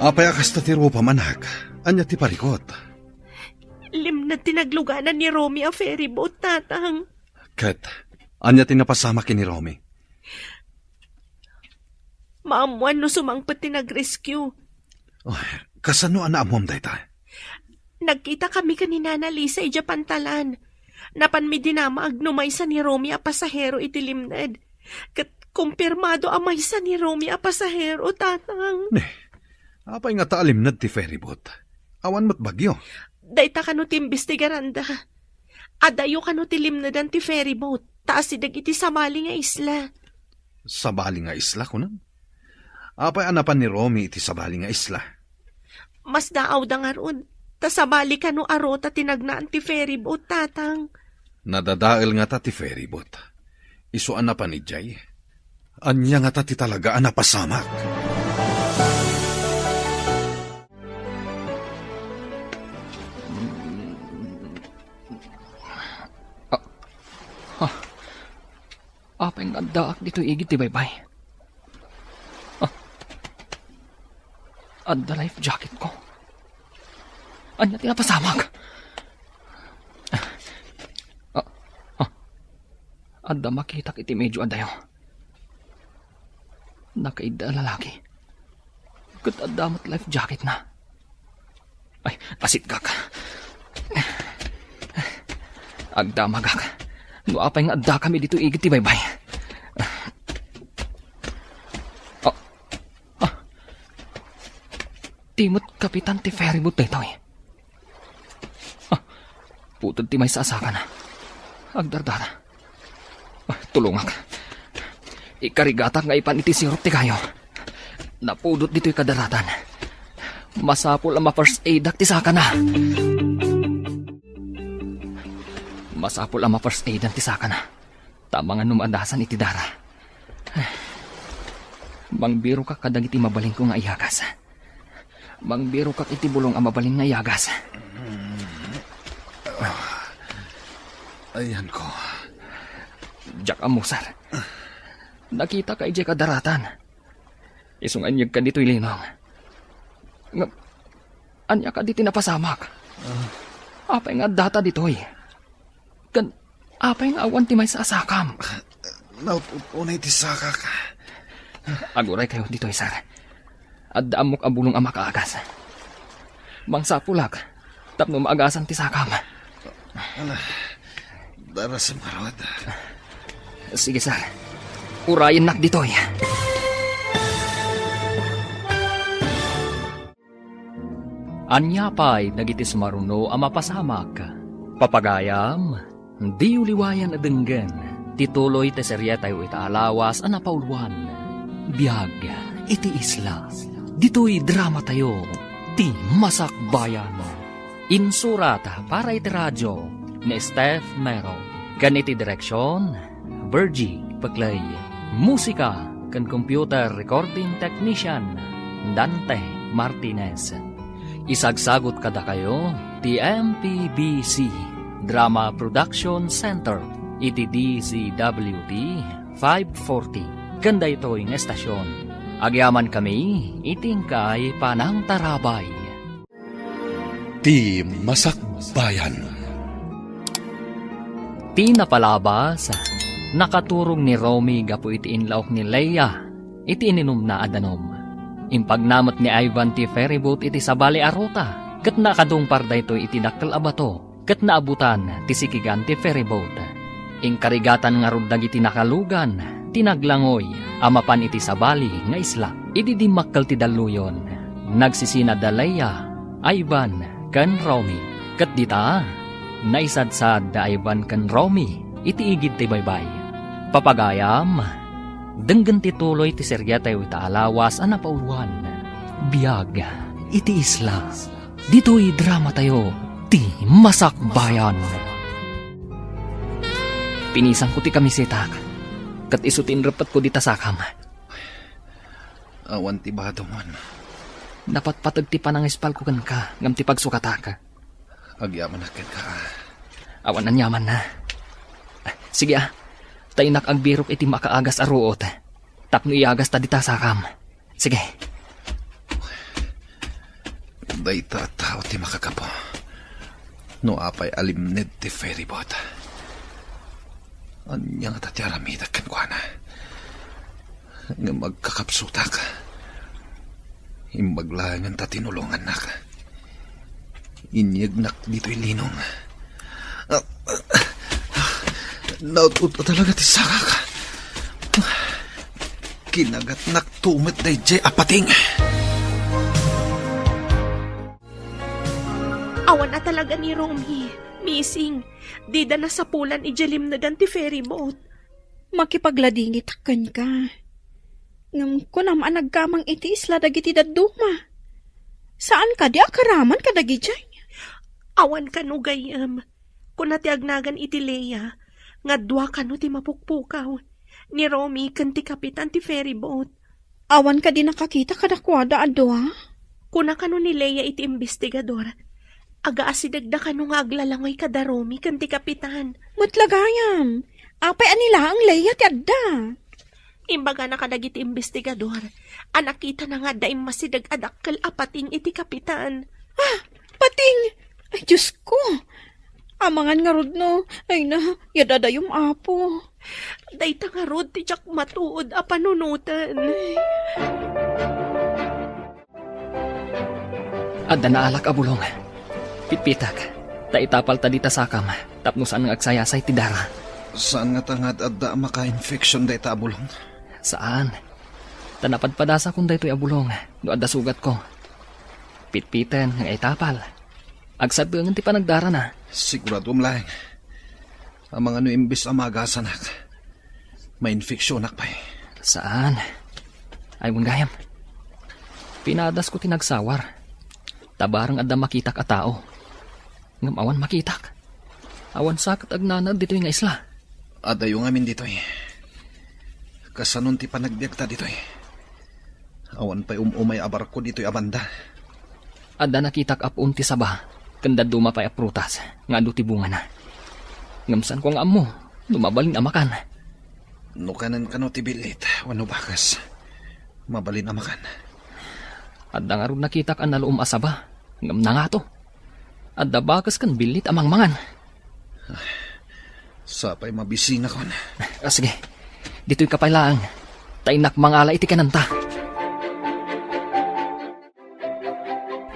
Apay a kasta ti rupam, anak? Ania ti parikut? Limned ti nagluganan ni Romy a ferryboat, Tatang. Ket ania ti napasamak ken ni Romy? Maammoan no sumangpet ti nag-rescue. Oh, kasano a naammoam dayta? Nagkitakami ken ni Nana Lisa idiay pantalan. Napanmi dinamag no maysa ni Romy a pasahero iti limned. Ket kumpirmado a maysa ni Romy a pasahero, Tatang. Ne, apay ngata a limned ti ferryboat? Awan met bagyo. Dayta kano ti imbestigaranda. Adayo kano ti limnedan ti ferryboat, ta asideg iti sabali nga isla. Sabali nga isla, kunam? Apay a napan ni Romy iti sabali nga isla? Masdaawda ngarud, ta sabali kano a ruta ti nagnaan ti ferryboat, Tatang. Nadadael ngata ti ferryboat. Isu a napan idiay. Ania ngata ti talaga a napasamak? Ah, ah. Apay nga addaak ditoy igid ti baybay? Ah. Adda life jacket ko. Ania ti napasamak? Ah, ah. Adda makitak iti medyo adayo. Nakaidda a lalaki. Ket adda met life jacket na. Ay, asitgak. Agdamagak. No apay nga addakami ditoy igid ti baybay. Ah, ah, Di met kapitan ti ferryboat daytoy. Ah, puted ti maysa a sakana. Agdardara. Ah, tulongak. Ikarigatak nga ipan iti sirup ti kayo. Napudot ditoy kadaratan. Masapul a ma-first aidak ti sakana. Masapul a ma-first aidan ti sakana. Ta amangan no maadasan iti dara. Mangbirokak kadagiti mabalinko nga iyagas. Mangbirokak iti bulong a mabalin nga iyagas. Ayanko. Diak ammo, sir. Nakitaka idiay kadaratan. Isu nga inyegka ditoy linong. Ngem, ania kadi ti napasamak? Apay nga addata ditoy? Ken apay nga awan ti maysa a sakam? Naut-ut unay ti sakak. Aguraykayo ditoy, sir. Adda ammok a bulong a makaagas. Mangsapulak tapno maagasan ti sakam. Ala, darasem ngarud. Sige, sir. Urayennak ditoy. Ania pay dagiti sumaruno a mapasamak? Papagayam, diyo liwayan a denggen ti tuloy ti serietayo ita a lawas a napauluan, Biag iti Isla. Ditoy dramatayo, Ti Masakbayan. Insurat para iti radio ni Steph Mero, ken iti direksion, Virgie Peclay. Musika ken computer recording technician, Dante Martinez. Isagsagut kadakayo ti M P B C Drama Production Center iti D Z W T five forty. Ken daytoy nga estasion, agyamankami iti inkay panangtarabay. Ti Masakbayan. Ti napalabas, nakaturog ni Romy gapu iti inlaok ni Leia iti ininumna a danum. Impagnana met ni Ivan ti ferryboat iti sabali a ruta, ket nakadungpar daytoy iti dakkel a bato, ket naabutan ti sikigan ti ferryboat. Inkarigatan ngarud dagiti nakalugan ti naglangoy a mapan iti sabali nga isla. Idi dimmakkel ti dalluyon, nagsisina da Leia, Ivan, ken Romy. Ket dita, naisadsad da Ivan ken Romy iti igid ti baybay. Papagayam, denggen ti tuloy ti serietayo ita a lawas a napauluan, Biag iti Isla. Ditoy dramatayo, Ti Masakbayan. Pinisanko ti kamisetak, ket isu ti inrepetko dita sakam. Awan ti bademon. Napatpateg ti panangispalko kenka ngem ti pagsukatak. Agyamanak kenka. Awan aniamanna. Sige a, ta innak agbirok iti makaagas a ruot tapno iyagasta dita sakam. Sige. Dayta a tao ti makagapu. No apay a limned ti ferryboat, ania ngata ti aramidek kenkuana? Ngem agkakapsutak. Imbag laengen ta tinulongannak. Inyegnak ditoy linong. Naut-ot talaga ti sakak. Kinagatnak tumet daydiay a pating. Awan a talaga ni Romy. Missing. Dida nasapulan idiay limnegan ti ferryboat. Makipagladingitak kenka. Ngem kunam a naggamang iti isla dagiti dadduma. Saan kadi a karaman kadagidiay? Awan kano gayyem. Kuna ti agnagan iti Leia nga dua kano ti mapukpukaw, ni Romy ken ti kapitan ti ferryboat. Awan kadi nakakita kadakuada a dua? Kuna kano ni Leia iti imbestigador, agaasidegda kano nga aglalangoy kada Romy ken ti kapitan. Met la gayam, apay a ni laeng Leia ti adda? Imbagana kadagiti imbestigador a nakitana nga adda immasideg a dakkel a pating iti kapitan. Ah, pating! Ay, Diosko! Amangan ngarud no, ay na, yadadayom, Apo. Dayta ngarud ti diak matuod a panunoten. Ay. Adda naalak a bulong. Pitpitak, ta itapalta dita sakam, tapno saan nga agsayasay ti dara. Saan ngata nga ad-adda a maka-infection dayta a bulong? Saan. Ta napadpadasakon daytoy a bulong no adda sugatko. Pitpiten nga itapal. Agsaddengen ti panagdarana. Siguradom laeng. Amangan no imbes a maagasanak, mainfeksionak pay. Saan. Ay, wen gayam. Pinadasko ti nagsawar. Ta bareng adda makitak a tao. Ngem awan makitak. Awan sa ket agnanaed ditoy nga isla. Adayo ngamin ditoy. Kasanon ti panagbiagta ditoy? Awan pay um-umay a barko ditoy a banda. Adda nakitak a puon ti saba, ken dadduma pay a prutas nga adu ti bungana. Ngem saanko nga ammo no mabalin a makan. No kanen kano ti billit wenno bakes, mabalin a makan. Adda ngarud nakitak a naluom a saba, ngem nangato. Adda bakes ken billit a mangmangan. Sapay mabisinakon. Ah, sige. Ditoyka pay laeng. Ta innak mangala iti kanenta.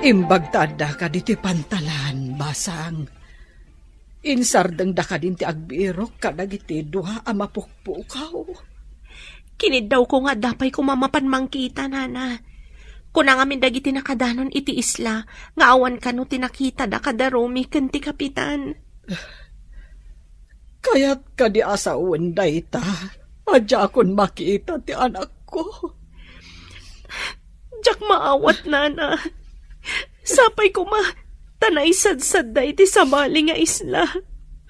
Imbag ta addaka ditoy pantalan, basang. Insardengda kadin ti agbirok kadagiti dua a mapukpukaw. Kiniddawko nga adda pay koma mapan mangkita, nana. Kuna ngamin dagiti nakadanon iti isla nga awan kano ti nakitada kada Romy ken ti kapitan. Kayat kadi a sawen dayta a diakon makita ti anakko? Diak maawat, nana. Sapay koma, ta naisadsadda iti sabali nga isla.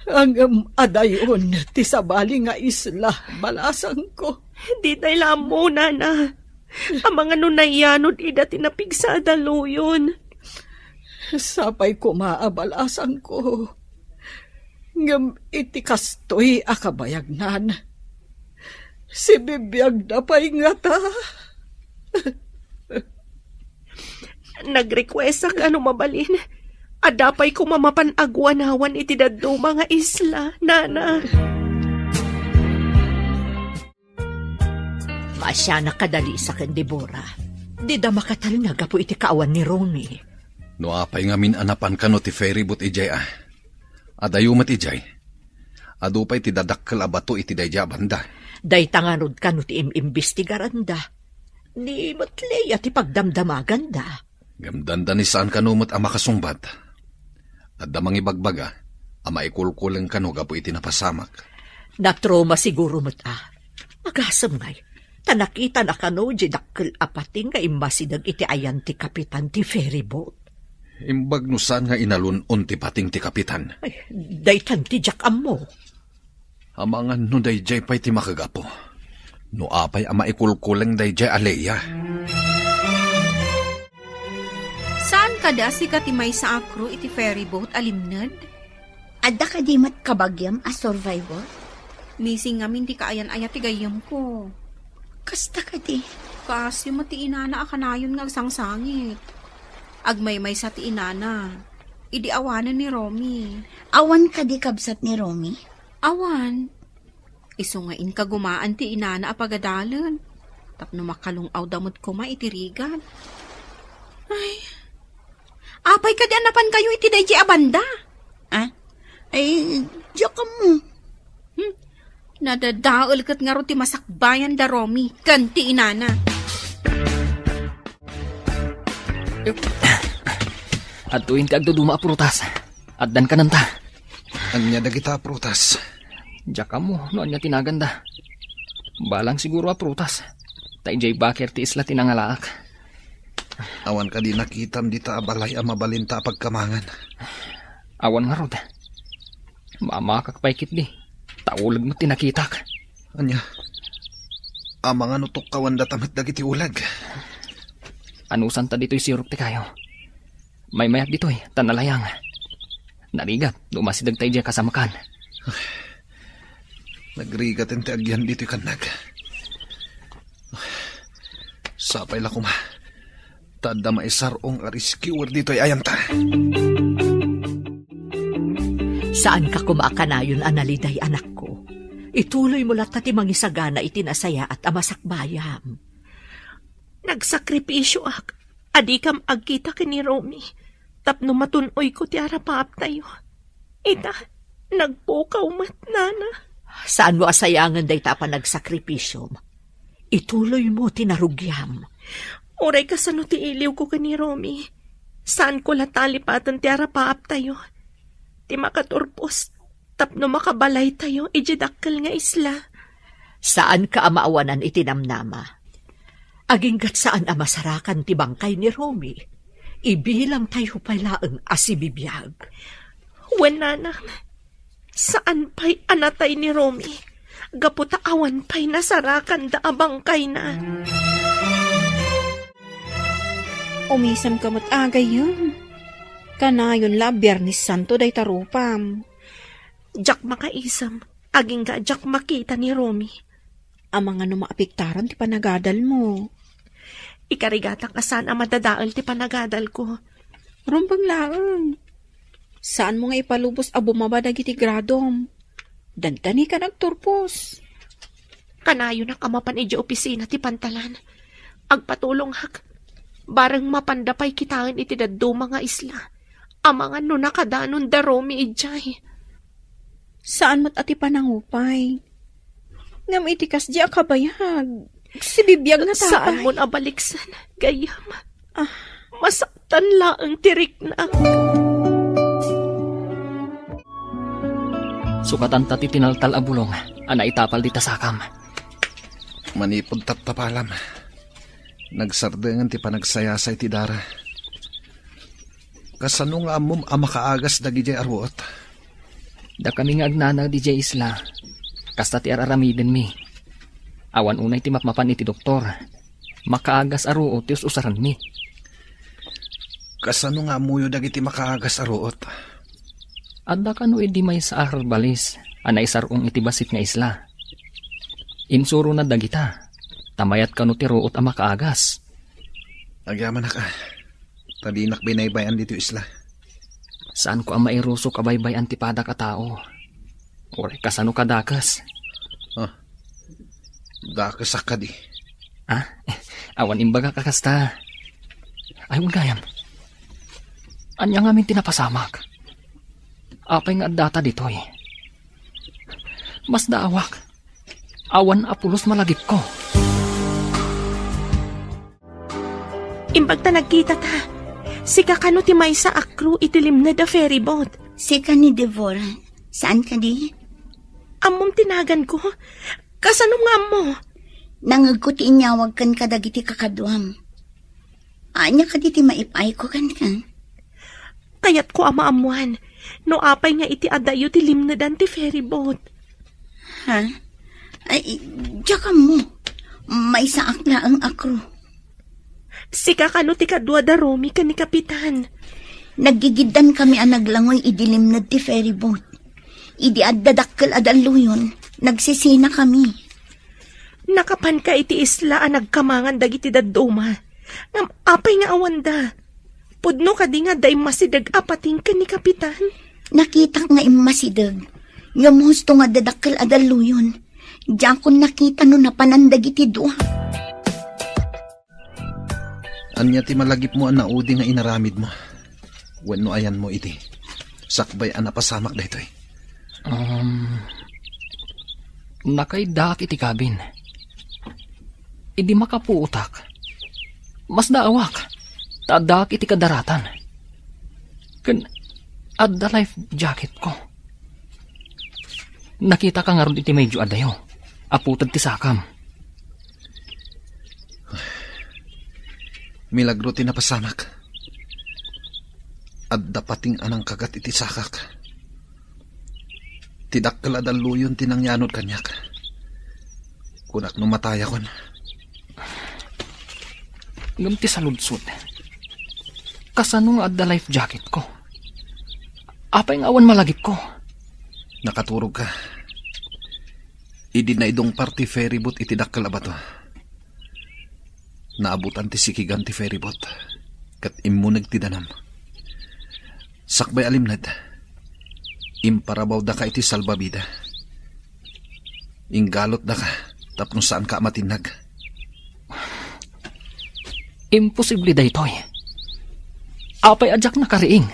Ngem adayon ti sabali nga isla, balasangko. Ditay la ammo, nana. Amangan no nayanod ida ti napigsa a daluyon. Sapay koma a balasangko. Ngem iti kastoy a kabayagnan, sibibiagda pay ngata. Nagrequestak a no mabalin, adda pay koma mapan aguanawan iti dadduma nga isla, nana. Maasianak a Dalisa ken Debora. Dida makatalna gapu iti kaawan ni Romy. No apay ngamin a napan kano ti ferry boat idiay a? Adayo met idiay. Adu pay ti dadakkel a bato iti daydiay a banda. Dayta ngarud kano ti im-imbestigaranda. Ni met Lea ti pagdamdamaganda. Ngem dandani saan kano met a makasungbat. Adda mangibagbaga a maikulkuleng kano gapu iti napasamak. Natroma siguro met a. Agasem ngay, ta nakitana kano di dakkel a pating nga immasideg iti ayan ti kapitan ti ferry boat. Imbag no saan nga inalun-on ti pating ti kapitan. Ay, daytan ti diak ammo. Amangan no daydiay pay ti makagapu. No apay a maikulkuleng daydiay a Lea. Saan kadi a sika ti maysa a crew iti ferry boat a limned? Adda kadi met kabagiam a survivor? Missing ngamin ti kaayan-ayat ti gayyemko. Kasta kadi? Kaasyo met ti inana a kanayon nga agsangsangit. Agmaymaysa ti inana. Idi awanen ni Romy. Awan kadi kabsat ni Romy? Awan. Isu nga inkagumaan ti inana a pagadalen tapno makalung-awda met koma iti rigat. Ay, apay kadi a napankayo iti daydiay a banda? Ah? Ay, diak ammo. Hmm. Nadadael ket ngarud ti masakbayan da Romy ken ti inana. Adtoyen ti agduduma a prutas. Addan kanenta. Ania dagita a prutas? Diak ammo no ania ti naganda. Balang siguro a prutas. Ta idiay baker ti isla ti nangalaak. Awan kadi nakitam dita a balay a mabalinta a pagkamangan? Awan ngarud. Mamakak pay ketdi. Ta uleg met ti nakitak. Ania? Amangan no tukkawandata met dagiti uleg? Anusanta ditoy sirok ti kayo. Maymayat ditoy, ta nalayang. Narigat, no umasideg ta idiay kasamakan. Nagrigaten ti agyan ditoy kannag. Sapay la koma. Ta adda maisar-ong a rescuer ditoy ayanta. Saanka koma a kanayon a naliday, anakko. Ituloymo latta ti mangisagana iti nasayaat a masakbayam. Nagsakripisioak a dikam agkita ken ni Romy tapno matun-oyko ti arapaaptayo. Ita, nagpukaw met, nana. Saanmo a sayangen dayta a panagsakripisom? Ituloymo ti narugiam. Uray kasano ti iliwko ken ni Romy, Saanko la talipaten ti arapaaptayo. Ti makaturpos tapno makabalaytayo idiay dakkel nga isla. Saanka a maawanan iti namnama. Aginggat saan a masarakan ti bangkay ni Romy. Ibilangtayo pay laeng a sibibiag. Wen, nanang, saan pay a natay ni Romy, gapu ta awan pay nasarakanda a bangkayna. Umisemka met a gayyem. Kanayon la a Biernes Santo dayta rupam. Diak makaisem, agingga a diak makita ni Romy. Amangan no maapektaran ti panagadalmo. Ikarigatak a saan a madadael ti panagadalko. Rumbeng laeng. Saanmo nga ipalubos a bumaba dagiti gradom. Dandani ka nagturpos. Kanayonak a mapan idiay opisina ti pantalan. Agpatulongak. Bareng mapanda pay kitaen iti dadduma nga isla. Amangan no nakadanon da Romy idiay. Saan met a ti panangupay. Ngem iti kasdi a kabayag, sibibiag nga tapay. Saan mon a baliksen, gayyem. Ah. Masaktan laeng ti riknak. Sukatanta ti tinaltal a bulong a naitapal dita sakam. Manipud taptapalam, nagsardengen ti panagsayasay ti dara. Kasano nga ammom a makaagas dagidiay a ruot? Dakami nga agnanaed idiay isla, kasta ti ar-aramidenmi. Awan unay ti mapmapan iti doktor. Makaagas a ruot ti us-usarenmi. Kasano nga ammoyo dagiti makaagas a ruot? Adda kano idi maysa a herbalis a naisar-ong iti bassit nga isla. Insurona dagita, ta mayat kano ti ruot a makaagas. Agyamanak a, ta dinak binaybay-an ditoy isla. Saanko a mairusok a baybay-an ti padak a tao. Uray kasano kadakes? Ah, dakesak kadi. Ah, awan imbagak a kasta. Ay, wen gayam. Ania ngamin ti napasamak? Apay nga addata ditoy? Masdaawak. Awan a pulos malagipko. Imbag ta nagkitata, sika kano ti maysa a crew iti limned a ferryboat? Sika ni Devora. Saan kadi? Ammom ti naganko? Kasano nga ammo? Nangegko ti inyawag kenka dagiti kakaduam. Ania kadi ti maipayko kenka? Kayatko a maammoan no apay nga iti adayo ti limnedan ti ferryboat. Ha? Ay, diak ammo. Maysaak laeng a crew. Sika kano ti kadua da Romy ken ni Kapitan? Naggigiddan kami a naglangoy idi limned ti ferryboat. Idi adda dakkel a dalluyon, nagsisina kami. Nakapanka iti isla a nagkamangan dagiti dadduma. Ngem apay nga awanda? Pudno kadi nga adda immasideg a pating ken ni Kapitan? Nakitak nga immasideg. Ngem husto nga adda dakkel a dalluyon. Diakon nakita no napanan dagiti dua. Ania ti malagipmo a naudi nga inaramidmo? Wenno ayanmo idi sakbay a napasamak daytoy? Um, nakaiddaak iti kabin. Idi makapuotak, masdaawak, ta addaak iti kadaratan. Ken adda life jacketko. Nakitaka ngarud iti medyo adayo a puted ti sakam. Milagro ti napasamak. Adda pating a nangkagat iti sakak. Ti dakkel a dalluyon ti nangyanod kaniak. Kunak no matayakon. Ngem ti saludsod, kasano nga adda life jacketko? Apay nga awan malagipko? Nakaturogka. Idi naidungpar ti ferryboat iti dakkel a bato, naabutan ti sikigan ti ferryboat, ket immuneg ti danum. Sakbay a limned, imparabawdaka iti salbabida. Inggalutdaka tapno saanka a matinnag. Imposible daytoy. Apay a diak nakariing?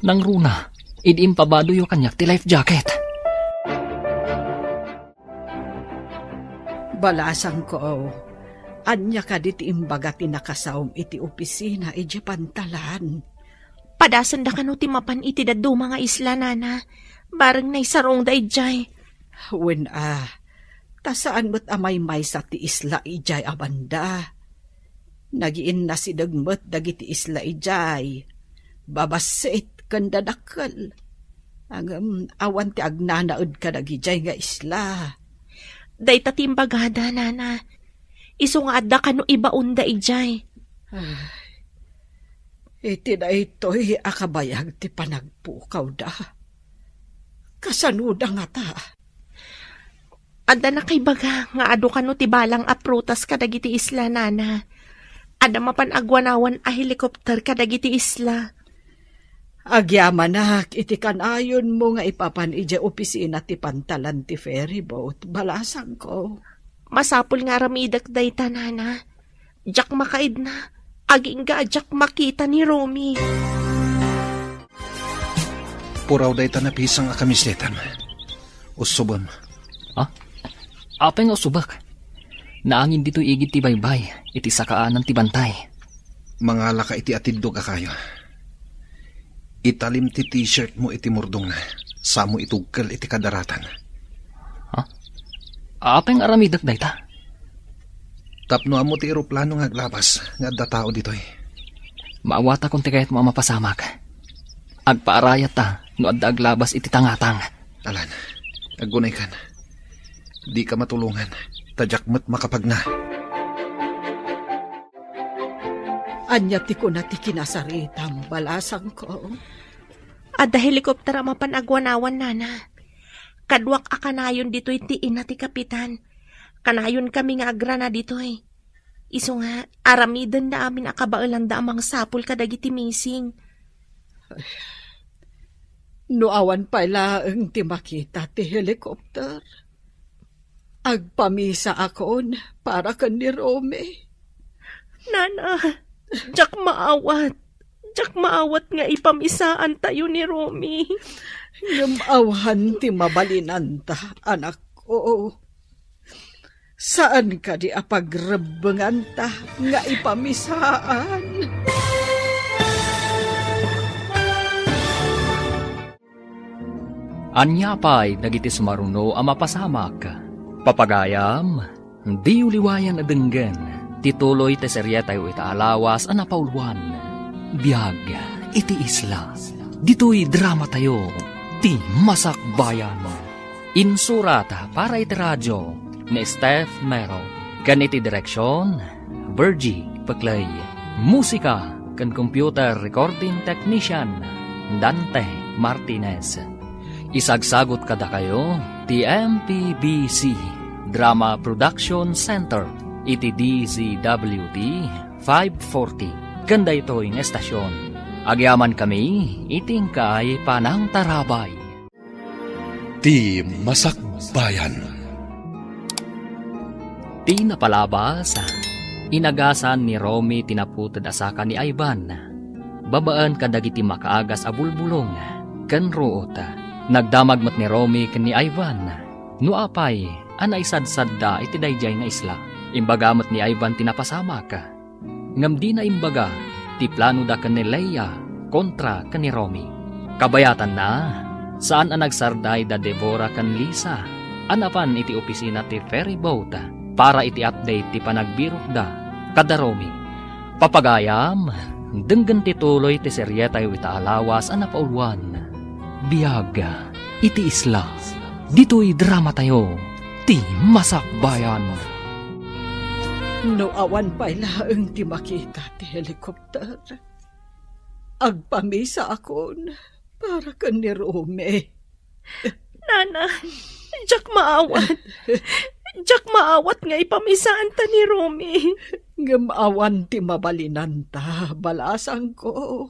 Nangruna, idi impabadoyo kaniak ti life jacket. Balasangko, ania kadi ti imbaga ti nakasaom iti opisina idiay pantalan? Padasenda kano ti mapan iti dadduma nga isla, nana. Bareng naisarungda idiay. Wen a, ta saan met a maymaysa ti isla idiay a banda. Nagiinnasideg met dagiti isla idiay. Babassit ken dadakkel. Ngem awan ti agnanaed kadagidiay nga isla. Dayta ti imbagada, nana. Isu nga adda kano ibaonda idiay. Ay, iti daytoy a kabayag ti panagpukawda. Kasanoda ngata? Adda nakaibaga nga adu kano ti balang a prutas kadagiti isla, nana. Adda mapan agwanawan a helikopter kadagiti isla. Agyamanak iti kanayonmo nga ipapan idiay opisina ti pantalan ti ferryboat, balasangko. Masapul nga aramidek dayta, nana. Diak makaidna. Agingga a diak makita ni Romy. Puraw dayta napisang a kamisetam. Usubem. Ha? Apay nga usubak? Naangin ditoy igid ti baybay, iti sakaanan ti bantay. Mangalaka iti atiddog a kayo. Italim ti t-shirt mo iti murdongna, samo itugkel iti kadaratan. Ha? Apay nga aramidek dayta? Tapno ammo ti eroplano nga aglabas nga adda tao ditoy. Maawatakon ti kayatmo a mapasamak. Agpaarayatta no adda aglabas iti tangatang. Alan, aggunaykan. Dika matulongan, ta diak met makapagna. Ania ti kuna ti kinasaritam, balasangko? Adda helikopter a mapan agwanawan, nana. Kaduak a kanayon ditoy ti ina ti kapitan. Kanayonkami nga agrana ditoy. Isu nga, aramidenda amin a kabaelanda a mangsapul kadagiti missing. No awan pay laeng ti makita ti helikopter, agpamisaakon para ken ni Romy. Nana, diak maawat. Diak maawat nga ipamisaantayo ni Romy. Ngem awan ti mabalinanta, anakko. Saan kadi a pagrebbenganta nga ipamisaan? Ania pay dagiti sumaruno a mapasamak? Papagayam, diyo liwayan a denggen ti tuloy ti serietayo ita a lawas a napauluan, Biag iti Isla. Ditoy dramatayo, ti Masakbayan. Insurat para iti radio ni Steph Mero, ken iti direksion, Virgie Peclay. Musika ken computer recording technician, Dante Martinez. Isagsagut kadakayo ti M P B C Drama Production Center iti D Z W T five forty ken daytoy nga estasion. Agyamankami iti inkay panangtarabay. Ti Masakbayan. Ti napalabas, inagasan ni Romy ti naputed a saka ni Ivan, babaen kadagiti makaagas a bulbulong ken ruot. Nagdamag met ni Romy ken ni Ivan no apay a naisadsadda iti daydiay nga isla. Imbaga met ni Ivan ti napasamak. Ngem dina imbaga ti planoda ken ni Leia kontra ken ni Romy. Kabayatanna, saan a nagsardayda Deborah ken Lisa a napan iti opisina ti ferry boat para iti update ti panagbirokda kada Romy. Papagayam, denggen ti tuloy ti serietayo ita a lawas a napauluan, Biag iti Isla. Ditoy dramatayo, ti Masakbayan. No awan pay laeng ti makita ti helikopter, agpamisaakon para ken ni Romy. Nana, diak maawat. Diak maawat nga ipamisaanta ni Romy. Ngem awan ti mabalinanta, balasangko.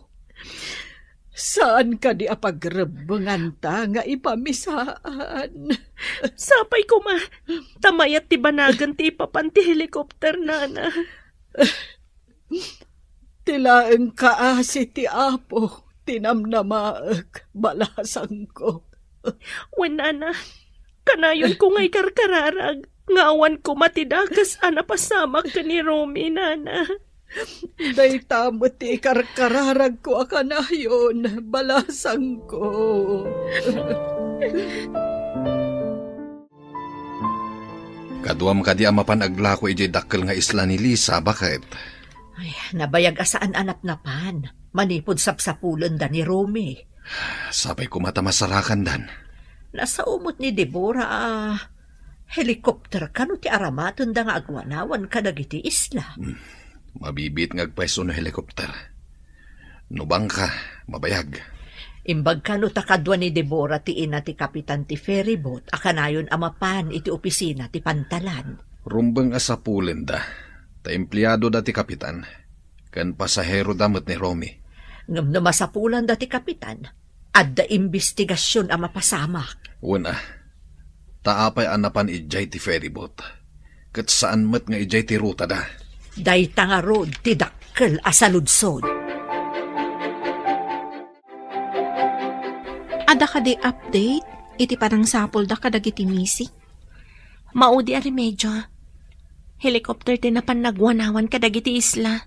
Saan kadi a pagrebbenganta nga ipamisaan? Sapay koma, ta mayat ti banagen ti ipapan ti helikopter, nana. Ti laeng kaasi ti Apo ti namnamaek, balasangko. Wen, nana, kanayonko nga ikarkararag nga awan koma ti dakes a napasamak ken ni Romy, nana. Dayta met ti ikarkararagko a kanayon, balasangko. Kaduam kadi a mapan aglako idiay dakkel nga isla ni Lisa, baket? Ay, nabayag a saan a napnapan, manipud sapsapulenda ni Romy. Sapay koma ta masarakandan. Nasao met ni Deborah a helicopter kano ti aramatenda nga agwanawan kadagiti isla. Hmm. Mabibiit nga agpayso no helicopter. No bangka, mabayag. Imbag kano ta kadua ni Deborah ti ina ti kapitan ti ferryboat a kanayon a mapan iti opisina ti pantalan. Rumbeng a sapulenda, ta empleadoda ti kapitan, ken pasaheroda met ni Romy. Ngem no masapulanda ti kapitan, adda imbestigasion a mapasamak. Wen a, ta apay a napan idiay ti ferryboat, ket saan met nga idiay ti rutada? Dayta ngarud ti dakkel a saludsod. Adda kadi update iti panangsapulda kadagiti missing? Maudi a remedio. Helicopter ti napan nagwanawan kadagiti isla.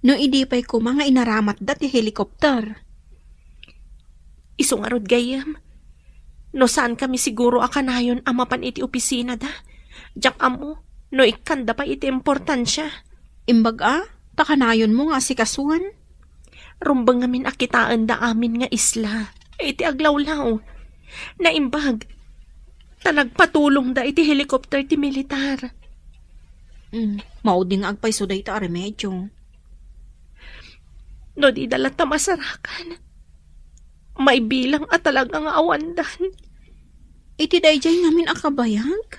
No idi pay koma nga inaramatda ti helicopter? Isu ngarud gayyem. No saan kami siguro a kanayon a mapan iti opisinada, diak ammo no ikkanda pay iti importansia. Imbag a, ta kanayonmo nga asikasuan? Rumbeng ngamin a kitaenda amin nga isla iti aglawlaw. Naimbag, ta nagpatulongda iti helicopter ti militar. Mm, maudi nga agpayso dayta a remedio. No dida latta masarakan, maibilang a talaga nga awandan. Iti daydiay ngamin a kabayag?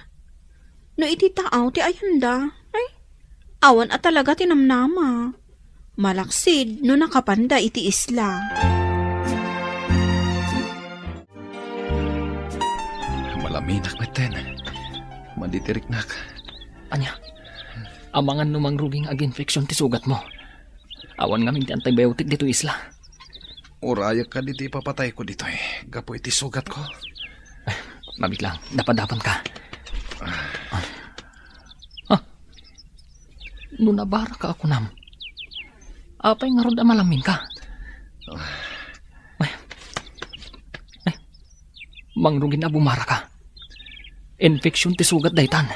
No iti taaw ti ayanda, ay, awan a talaga ti namnama. Malaksid no nakapanda iti isla. Malaminak metten. Maditiriknak. Ania? Amangan no mangrugi nga aginfeksyon ti sugatmo. Awan ngamin ti antibiotic ditoy isla. Urayek kadi ti ipapatayko ditoy gapu iti sugatko? Mabiit lang, dapadapanka. Ah. Ah. No nabaraka a kunam, apay ngarud a malaminka? Ay. Ay. Mangrugin a bumaraka. Infeksyon ti sugat daytan.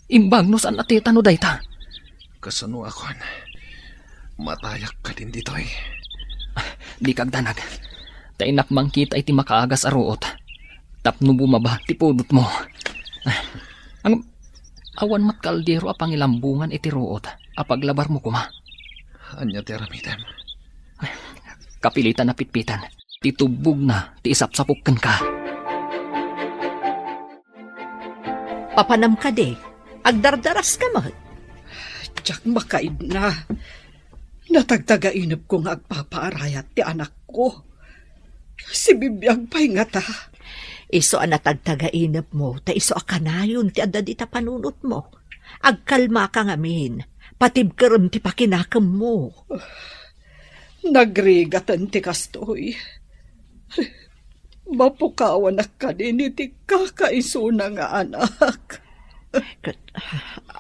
Imbag no saan a tetano dayta. Kasano a kuan? Matayak kadin ditoy. Dika agdanag. Ta innak mangkita iti makaagas a ruot tapno bumaba ti pudotmo. Ang awan met kaldero a pangilambongan iti ruot a paglabarmo koma. Ania ti aramidem? Kapilitan a pitpitan ti tubbogna ti isapsapok kenka. Papanam kadi, agdardaraska met? Diak makaibna. Natagtagainepko nga agpapaarayat ti anakko. Sibibiag pay ngata. Isu a natagtagainepmo, ta isu a kanayon ti adda dita panunotmo. Agkalmaka ngamin, patibkerem ti pakinakemmo. Nagrigaten ti kastoy. Mapukawanak kadin iti kakaisuna nga anak. Ket,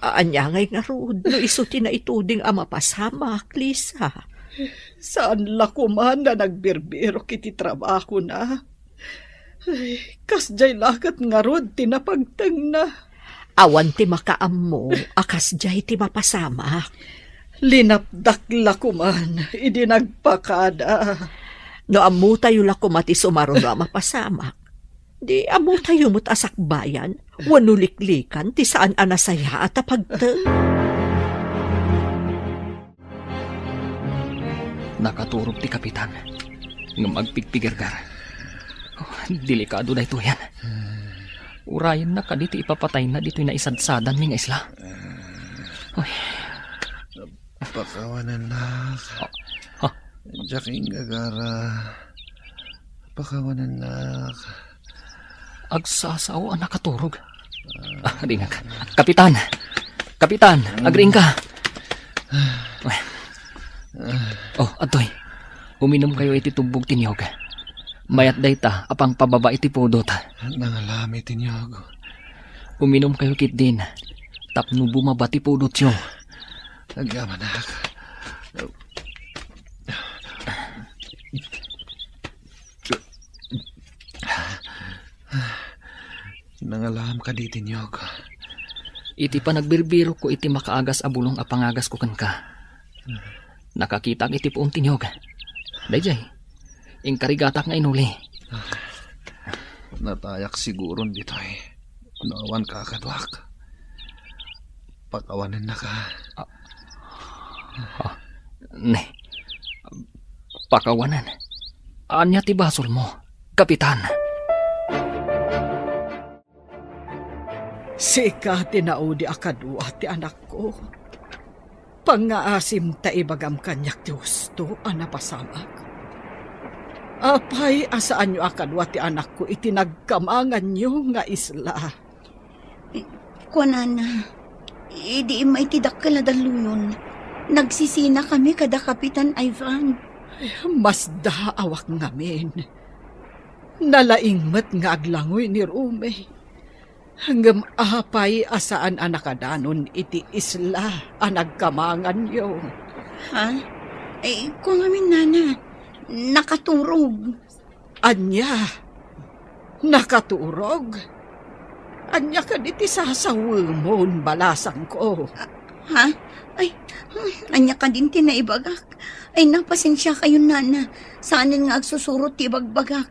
ania ngay ngarud no isu ti naituding a mapasamak, Lisa? Saan la koma a nagbirbirok iti trabahona. Ay, kasdiay la ket ngarud ti napagtengna. Awan ti makaammo a kasdiay ti mapasamak. Linapdak la koman idi nagpakada. No ammotayo la koma ti sumaruno a mapasamak, di ammotayo met a sakbayan wenno liklikan ti saan a nasayaat a pagteng. Nakaturog ti kapitan, ngem agpigpigerger. Oh, delikado daytoyen. Urayenna kadi ti ipapatayna ditoy naisadsadanmi nga isla. Ay. Pakawanennak. Ha? Ha? Diak inggagara. Pakawanennak. Agsasao a nakaturog. Ah, ringan. Kapitan! Kapitan! Agriingka! Oh, adtoy. Uminumkayo iti tubbog ti niyog. Mayat dayta a pangpababa iti pudot. Nangalami ti niyog. Uminumkayo ketdin tapno bumaba ti pudotyo. Agyamanak. Nangalam ka di, Tinyog. Iti panagbirbirokko iti makaagas a bulong a pangagasko kenka, nakakitak iti puon, Tinyog. Daydiay, inkarigatak nga inuli. Natayak siguron ditoy no awan ka a kaduak. Pakawanennaka. Ah, ah, ne. Pakawanen. Ania ti basolmo, Kapitan? Sika ti naudi a kadua ti anakko. Pangngaasim ta ibagam kaniak ti husto a napasamak. Apay a saanyo a kadua ti anakko iti nagkamanganyo nga isla? Kuanana, idi immay ti dakkel a dalluyon, nagsisinakami kada Kapitan Ivan. Masdaawak ngamin. Nalaing met nga aglangoy ni Rumi. Ngem apay a saan a nakadanon iti isla a nagkamanganyo? Ha? Ay, kua ngamin, nana, nakaturog. Ania? Nakaturog? Ania kadi ti sasawemon, balasangko? Ah, ha? Ay, hmm, ania kadin ti naibagak? Ay, napasensiakayon, nana. Saanen nga agsusurot ti ibagbagak.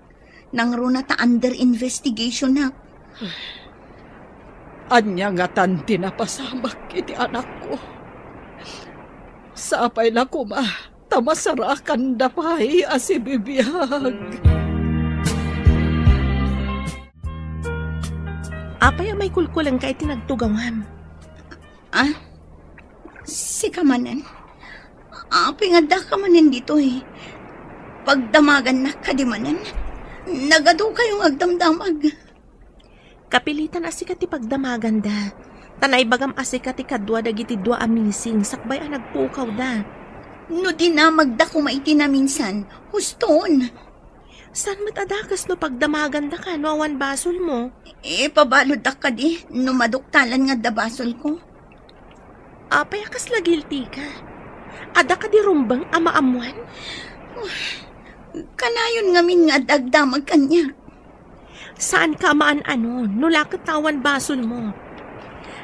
Nangruna ta under investigation-ak. Ania ngatan ti napasamak iti anakko? Sapay la koma ta masarakanda pay a sibibiag. Apay a maikulkulengka iti nagtugawam? Ah? Sika manen? Apay nga addaka manen ditoy? Pagdamagannak kadi manen? Nagadukayo nga agdamdamag. Kapilitan a sika ti pagdamaganda. Ta naibagam a sika ti kadua dagiti dua a missing sakbay a nagpukawda. No dinamagda koma iti naminsan, huston. Saan met a dakes no pagdamagandaka no awan basolmo? Ipabaluddak kadi no maduktalan nga adda basolko? Apay a kasla guilty ka? Adda kadi rumbeng a maammoan? Kanayon ngamin nga adda agdamag kaniak. Saanka a maan-ano no la ket awan basolmo.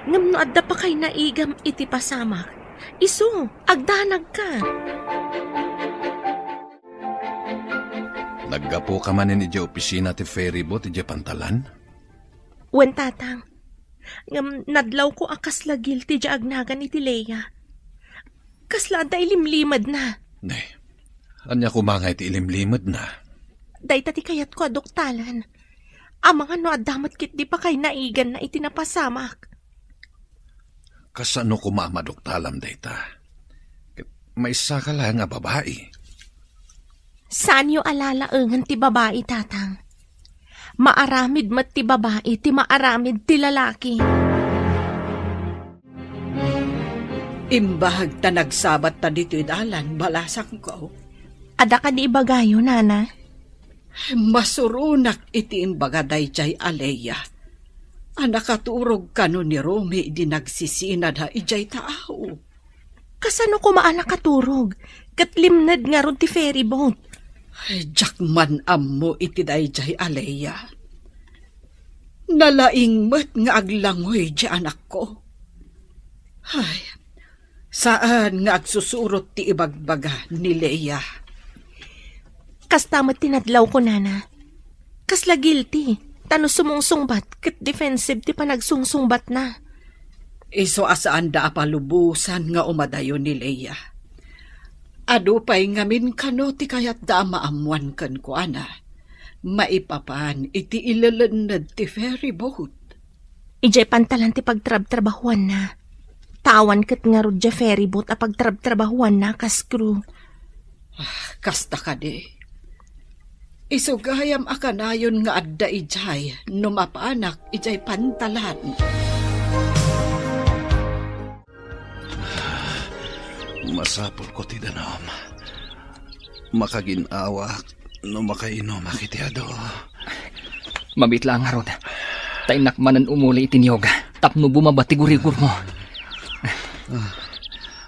Ngem no adda pakainaigam iti pasamak, isu, agdanagka. Naggapuka manen idiay opisina ti ferryboat idiay pantalan? Wen, Tatang. Ngem nadlawko a kasla guilty diay agnagan iti Lea. Kasla adda ilimlimedna. Ne, ania koma nga iti ilimlimedna? Dayta ti kayatko a duktalan. Amangan no adda met ketdi pakainaiganna iti napasamak. Kasano koma a maduktalam dayta? Ket maysa ka laeng a babai. Saanyo a lalaengen ti babai, Tatang. Maaramid met ti babai ti maaramid ti lalaki. Imbag ta nagsabatta ditoy dalan, balasangko. Adda kadi ibagayo, Nana? Masuronak iti imbaga daydiay a Lea a nakaturog kano ni Romy idi nagsisinada idiay taaw. Kasano koma a nakaturog ket limned ngarud ti ferryboat? Ay, diak man ammo iti daydiay a Lea. Nalaing met nga aglangoy ti anakko. Ay, saan nga agsusurot ti ibagbaga ni Lea. Kasta met ti nadlawko, Nana. Kasla guilty, ta no sumungsungbat ket defensive ti panagsungsungbatna. Isu a saanda a palubosan nga umadayo ni Lea. Adu pay ngamin kano ti kayatda a maammoan kenkuana maipapan iti ilelenned ti ferryboat. Idiay pantalan ti pagtrabtrabahuanna. Ta awan ket ngarud diay ferryboat a pagtrabtrabahuanna kas crew. Ah, kasta kadi. Isu gayam a kanayon nga adda idiay no mapanak idiay pantalan. Masapulko ti danum. Makagin-awak no makainumak iti adu. Mabiit laeng ngarud. Ta innak manen umuli iti niyog tapno bumaba ti gurigurmo. Ah,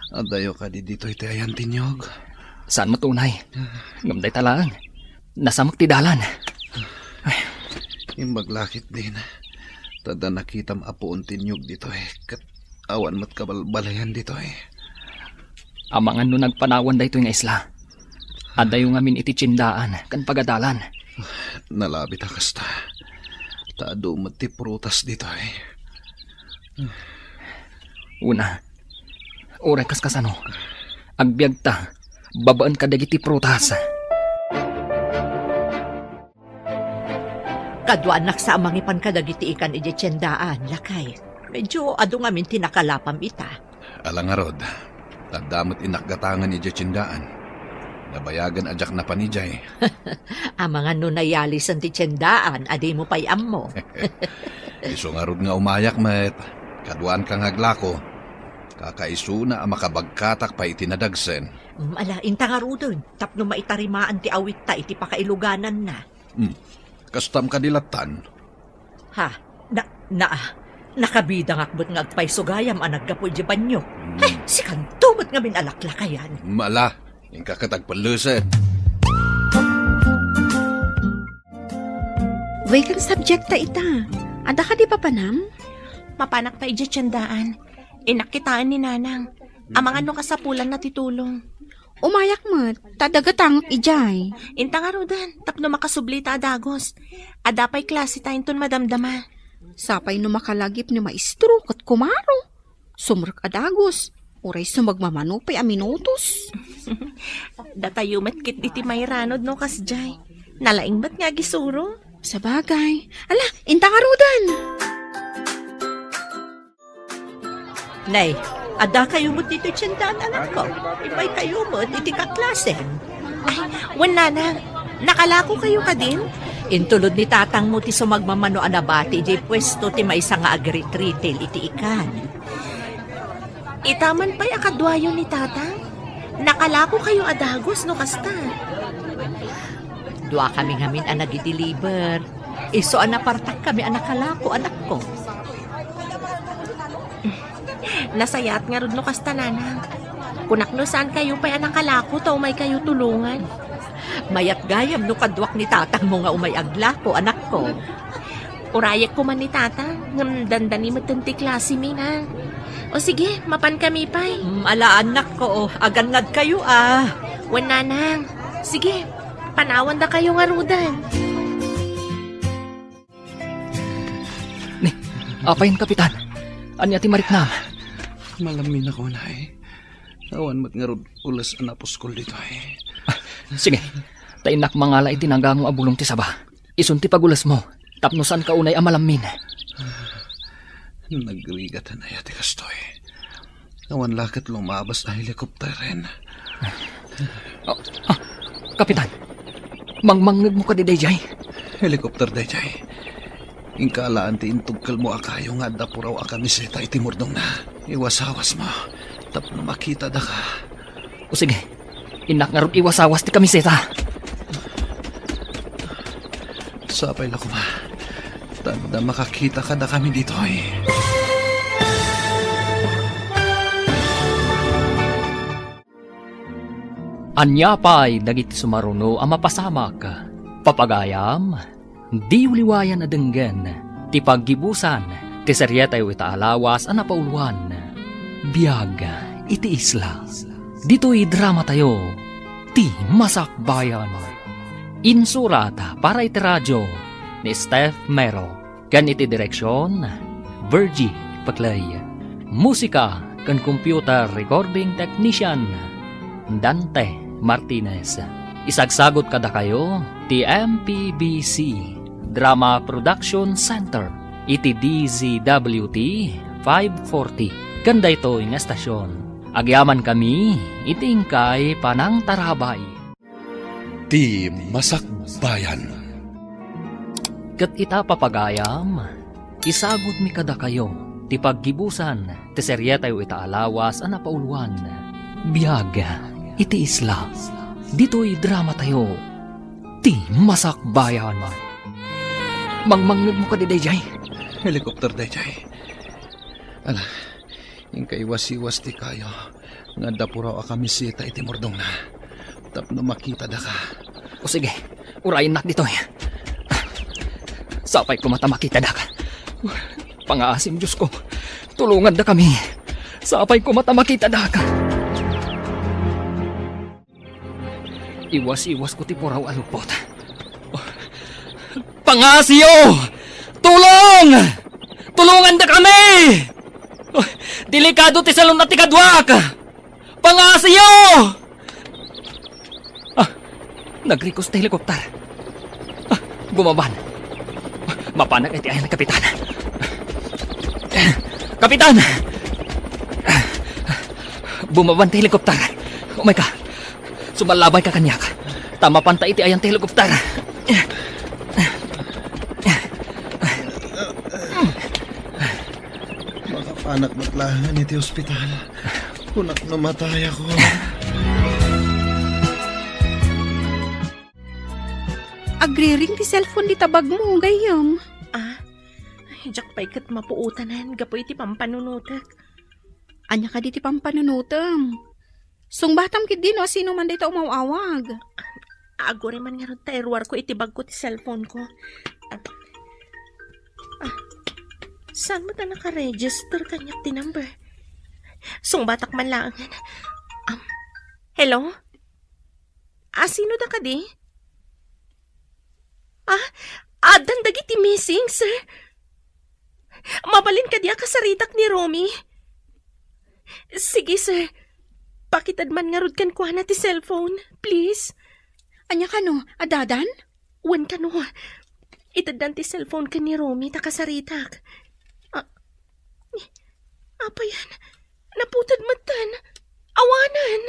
Adayo kadi ditoy ti ayan ti niyog? Saan met unay. Ngem dayta laeng. Nasamek ti dalan. Ay. Imbag la ketdin. Ta adda nakitam a puon ti niyog ditoy, ket awan met kabalbaliwan ditoy. Amangan no nagpanawan daytoy nga isla. Adayo ngamin iti tiendaan ken pagadalan. Nalabit a kasta. Ta adu met ti prutas ditoy. Una, uray kas kasano, agbiagta babaen kadagiti prutas. Kaduaannak sa a mangipan kadagiti ikan idiay tiendaan, lakay. Medyo adu ngamin ti nakalapam ita. Ala ngarud, adda met innak gatangen idiay tiendaan. Nabayagen a diak napan idiay. Amangan no nayalisen ti tiendaan a dimo pay ammo. Isu ngarud nga umayak met, kaduaanka nga aglako. Kakaisuna a makabagkatak pay iti nadagsen. Mm, ala, inta ngaruden, tapno maitarimaan ti awitta iti pakailugananna. Hmm. Kastam kadi lattan? Ha? Na, na, nakabidangak met nga agpayso gayam a naggapu idiay banio. Hmm. Ay, sikanto met ngamin a laklakayan. Mala, inka ket agpellesen. Weekend subject ta ita. Adda kadi papanam? Mapanak ta idiay tiendaan. Innak kitaen ni Nanang. Amangan no kasapulanna ti tulong. Umayak met, ta adda gatangek idiay. Inta ngaruden, tapno makasubli ta a dagus. Adda pay klase ta inton madamdama. Sapay no makalagip ni maestro ket kumaro. Sumrek a dagus, uray sumagmamano pay a minutos. Datayo met ket iti mairanod no kasdiay. Nalaing met nga agisuro. Sabagay. Ala, inta ngaruden. Nay, adda kayo met ditoy tiendaan, anakko. Immay kayo met iti kaklasem. Ay, wen, Nanang, nakalako kayo kadin? Intulod ni tatangmo ti sumagmamano a nabati idiay puesto ti maysa nga agritretail iti ikan. Ita man pay a kaduayo ni Tatang? Nakalako kayo a dagus no kasta. Dua kami ngamin a nagideliver. Isu a napartak kami a nakalako, anakko. Nasayaat ngarud no kasta, Nanang. Kunak no saan kayo pay a nakalako ta umay kayo tulongan. Mayat gayam no kaduak ni tatangmo nga umay aglako, anakko. Urayek koma ni Tatang, ngem dandani metten ti klasemi, Nang. O sige, mapan kami pay. Mm, ala, anakko, o, agannad kayo, a. Wen, Nanang. Sige, panawan dakayo ngaruden. Ni, apay, Kapitan? Ania ti mariknam? Malamminak unay. Awan met ngarud ules a napuskol ditoy. Ah, sige, ta innak mangala iti nagango a bulong ti saba. Isun ti pagulesmo, tapno saanka unay a malammin. Nagrigatan aya ti kastoy. Awan la ket lumabas a helikopteren. Ah, ah, Kapitan, mangmangngegmo kadi daydiay? Helikopter daydiay. Inka alaan ti intugkelmo a kayo nga adda puraw a kamiseta iti murdongna. Iwasawasmo tapno makitadaka. O sige, innak ngarud iwasawas ti kamiseta. Sapay la koma. Ta adda makakita kadakami ditoy. Ania pay dagiti sumaruno a mapasamak? Papagayam, diyo liwayan a denggen ti paggibusan ti serietayo ita a lawas a napauluan, Biag iti Isla. Ditoy dramatayo, Ti Masakbayan. Insurat para iti radio ni Steph Mero. Ken iti direksion, Virgie Paclay. Musika ken computer recording technician, Dante Martinez. Isagsagut kadakayo ti M P B C Drama Production Center iti D Z W T five forty ken daytoy nga estasion. Agyamankami iti inkay panangtarabay. Ti Masakbayan. Ket ita, papagayam, isagutmi kadakayo ti paggibusan ti serietayo ita a lawas a napauluan, Biag iti Isla. Ditoy dramatayo, Ti Masakbayan. Mangmangngegmo kadi daydiay? Helikopter daydiay. Ala, inkaiwasiwas ti kayo. Nga adda puraw a kamiseta iti murdongna. Tapno makitada ka. O sige, urayennak ditoy. Sapay koma ta makitada ka. Pangaasim, Diosko. Tulonganda kami. Sapay koma ta makitada ka. Iwas-iwas ko ti puraw a lupot. Pangasiyo! Tulong! Tulonganda kami! Delikado ti salun a ti kaduak! Pangasiyo! Ah, nagrikos ti helikopter. Ah, bumaban. Mapanak iti ayan, Kapitan. Kapitan! Bumaban ti helikopter. Umay ka. Sumallabay ka kaniak. Ta mapanta iti ayan ti helikopter. Makapanak met laengen iti ospital. Kunak no matayakon. Agriring ti cellphone ti tabagmo, gayyem. Ah, ay, diak pay ket mapuotanan gapu iti pampanunotek. Ania kadi ti pampanunotem? Sungbatam ketdi no asino man dayta umaw-awag. Aguray man ngarud ta iruarko iti bagko ti cellphone ko. Ah, ah, saan met a nakaregister kaniak ti number? Sungbatak man laengen. Um, hello? Ah, sino da kadi? Ah, addan dagiti missing, sir? Mabalin kadi a kasaritak ni Romy? Sige, sir. Pakited man ngarud kenkuana ti cellphone, please. Ania kano, addadan? Wen kano, iteddan ti cellphone ken ni Romy ta kasaritak. Ah, apay yan? Naputed metten. Awanen.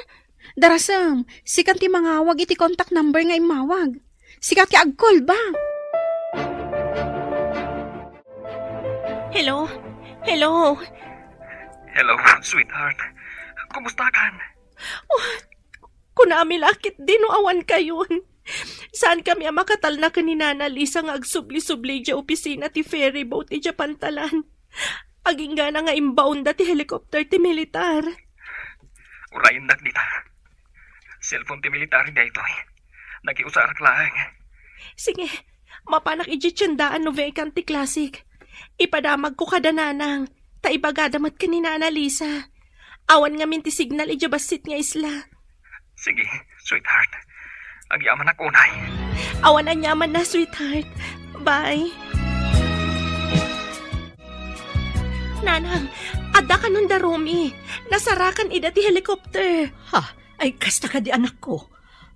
Darasem, sika ti mangawag iti contact number nga immawag. Sika ti ag-call back. Hello? Hello? Hello, sweetheart. Kumusta kan? Oh, kunami la ketdi no awan kayon. Saan kami a makatalna ken ni Nana Lisa nga agsubli-subli idiay opisina ti ferry boat idiay pantalan? Aginggana nga imbaonda ti helicopter ti militar. Urayennak dita. Cellphone ti militar daytoy. Nakiusarak laeng. Sige, mapanak idiay tiendaan no vacant ti classic. Ipadamagko kada nanang, ta ibagada met ken ni Nana Lisa. Awan ngamin ti signal idiay bassit nga isla. Sige, sweetheart. Agyamanak unay. Awan aniamanna, sweetheart. Bye. Nanang, adda kanon da Romy. Nasarakan ida ti helicopter. Ha? Ay, kasta kadi, anakko?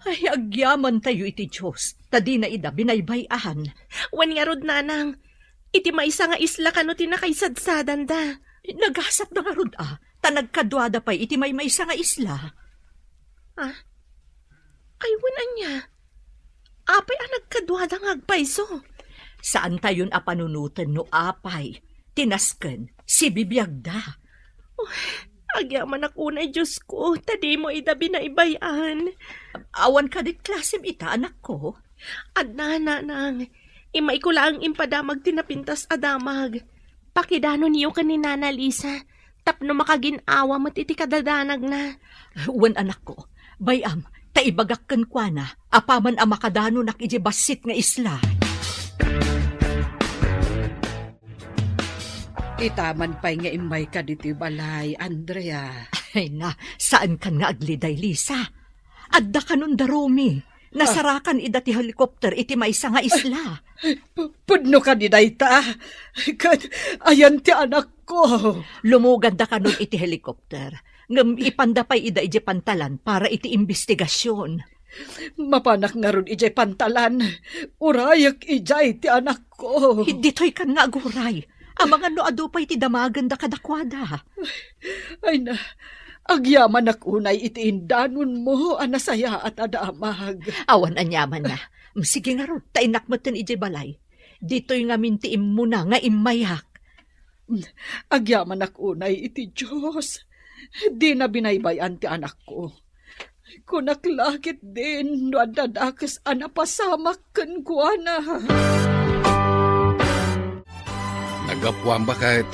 Ay, agyamantayo iti Dios, ta dina ida binaybay-an. Wen ngarud, nanang, iti maysa nga isla kano ti nakaisadsadanda. Nagasatda ngarud a, ta nagkaduada pay iti maymaysa nga isla. Ah? Ay, wen ania? Apay a nagkaduada nga agpayso? Saantayon a panunoten no apay ti nasken sibibiagda. Oh, agyamanak unay, Diosko, ta dimo ida binaybay-an. Awan kadi klasem ita, anakko? Adda, nanang. Immayko laeng impadamag ti napintas a damag. Pakidanonyo ken ni Nana Lisa tapno makagin-awa met iti kadadanagna. Wen, anakko, bay-am, ta ibagak kenkuana apaman a makadanonak idiay bassit nga isla. Itaman pay nga immayka ditoy balay, Andrea. Ay na, saankan nga agliday, Lisa. Adda kanon da Romy. Nasarakan ida ti helicopter iti maysa nga isla. Ay, pu-, pudno kadi dayta? Ket ayan ti anakko. Lumuganda kanon iti helicopter. Ngem ipanda pay ida idiay pantalan para iti imbestigasion. Mapanak ngarud idiay pantalan. Urayek idiay ti anakko. Ditoy kan nga aguray. Amangan no adu pay ti damagenda kadakuada. Ay na, agyamanak unay iti indanonmo a nasayaat a damag. Awan aniamanna. Sige ngarud, ta innak metten idiay balay. Ditoy ngamin ti immuna nga immayak. Agyamanak unay iti Dios. Dina binaybay-an ti anakko. Kunak la ketdin no adda dakes a napasamak kenkuana. Naggapuan baket,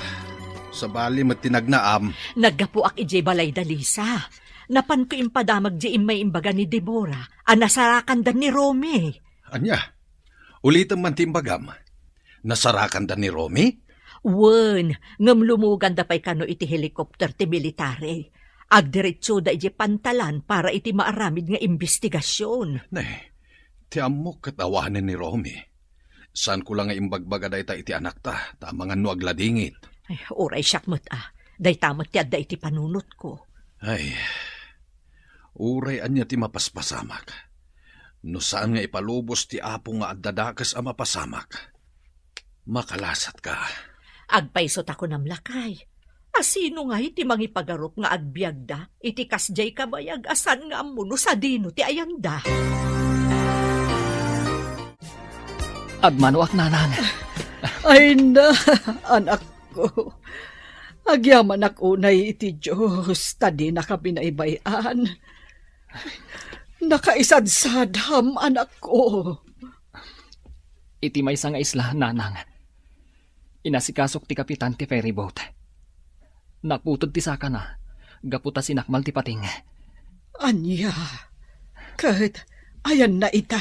Sabali met ti nagnaam. Naggapuak idiay balay da Lisa. Napanko impadamag diay immay imbaga ni Deborah a nasarakanda ni Romy. Ania? Ulitem man ti imbagam. Nasarakanda ni Romy? Wen, ngem lumuganda pay kano iti helicopter ti military. Agdiretsoda idiay pantalan para iti maaramid nga imbestigasion. Ne, ti ammok ket awanen ni Romy. Saanko la nga imbagbaga dayta iti anakta, ta amangan no agladingit. Ay, uray siak met a. Dayta met ti adda iti panunotko. Ay, uray ania ti mapaspasamak. No saan nga ipalubos ti Apo nga adda dakes a mapasamak, makalasatka. Agpayso ta kunam, lakay. Asino ngay ti mangipagarup nga agbiagda iti kasdiay kabayag a saan nga ammo no sadino ti ayanda? Agmanoak, nanang. Ay na, anakko. Agyamanak unay iti Dios ta dinaka binaybay-an. Nakaisadsadam, anakko. Iti maysa nga isla, nanang, inasikasok ti kapitan ti ferryboat. Naputed ti sakana, gapu ta sinakmal ti pating. Ania? Ket ayanna ita?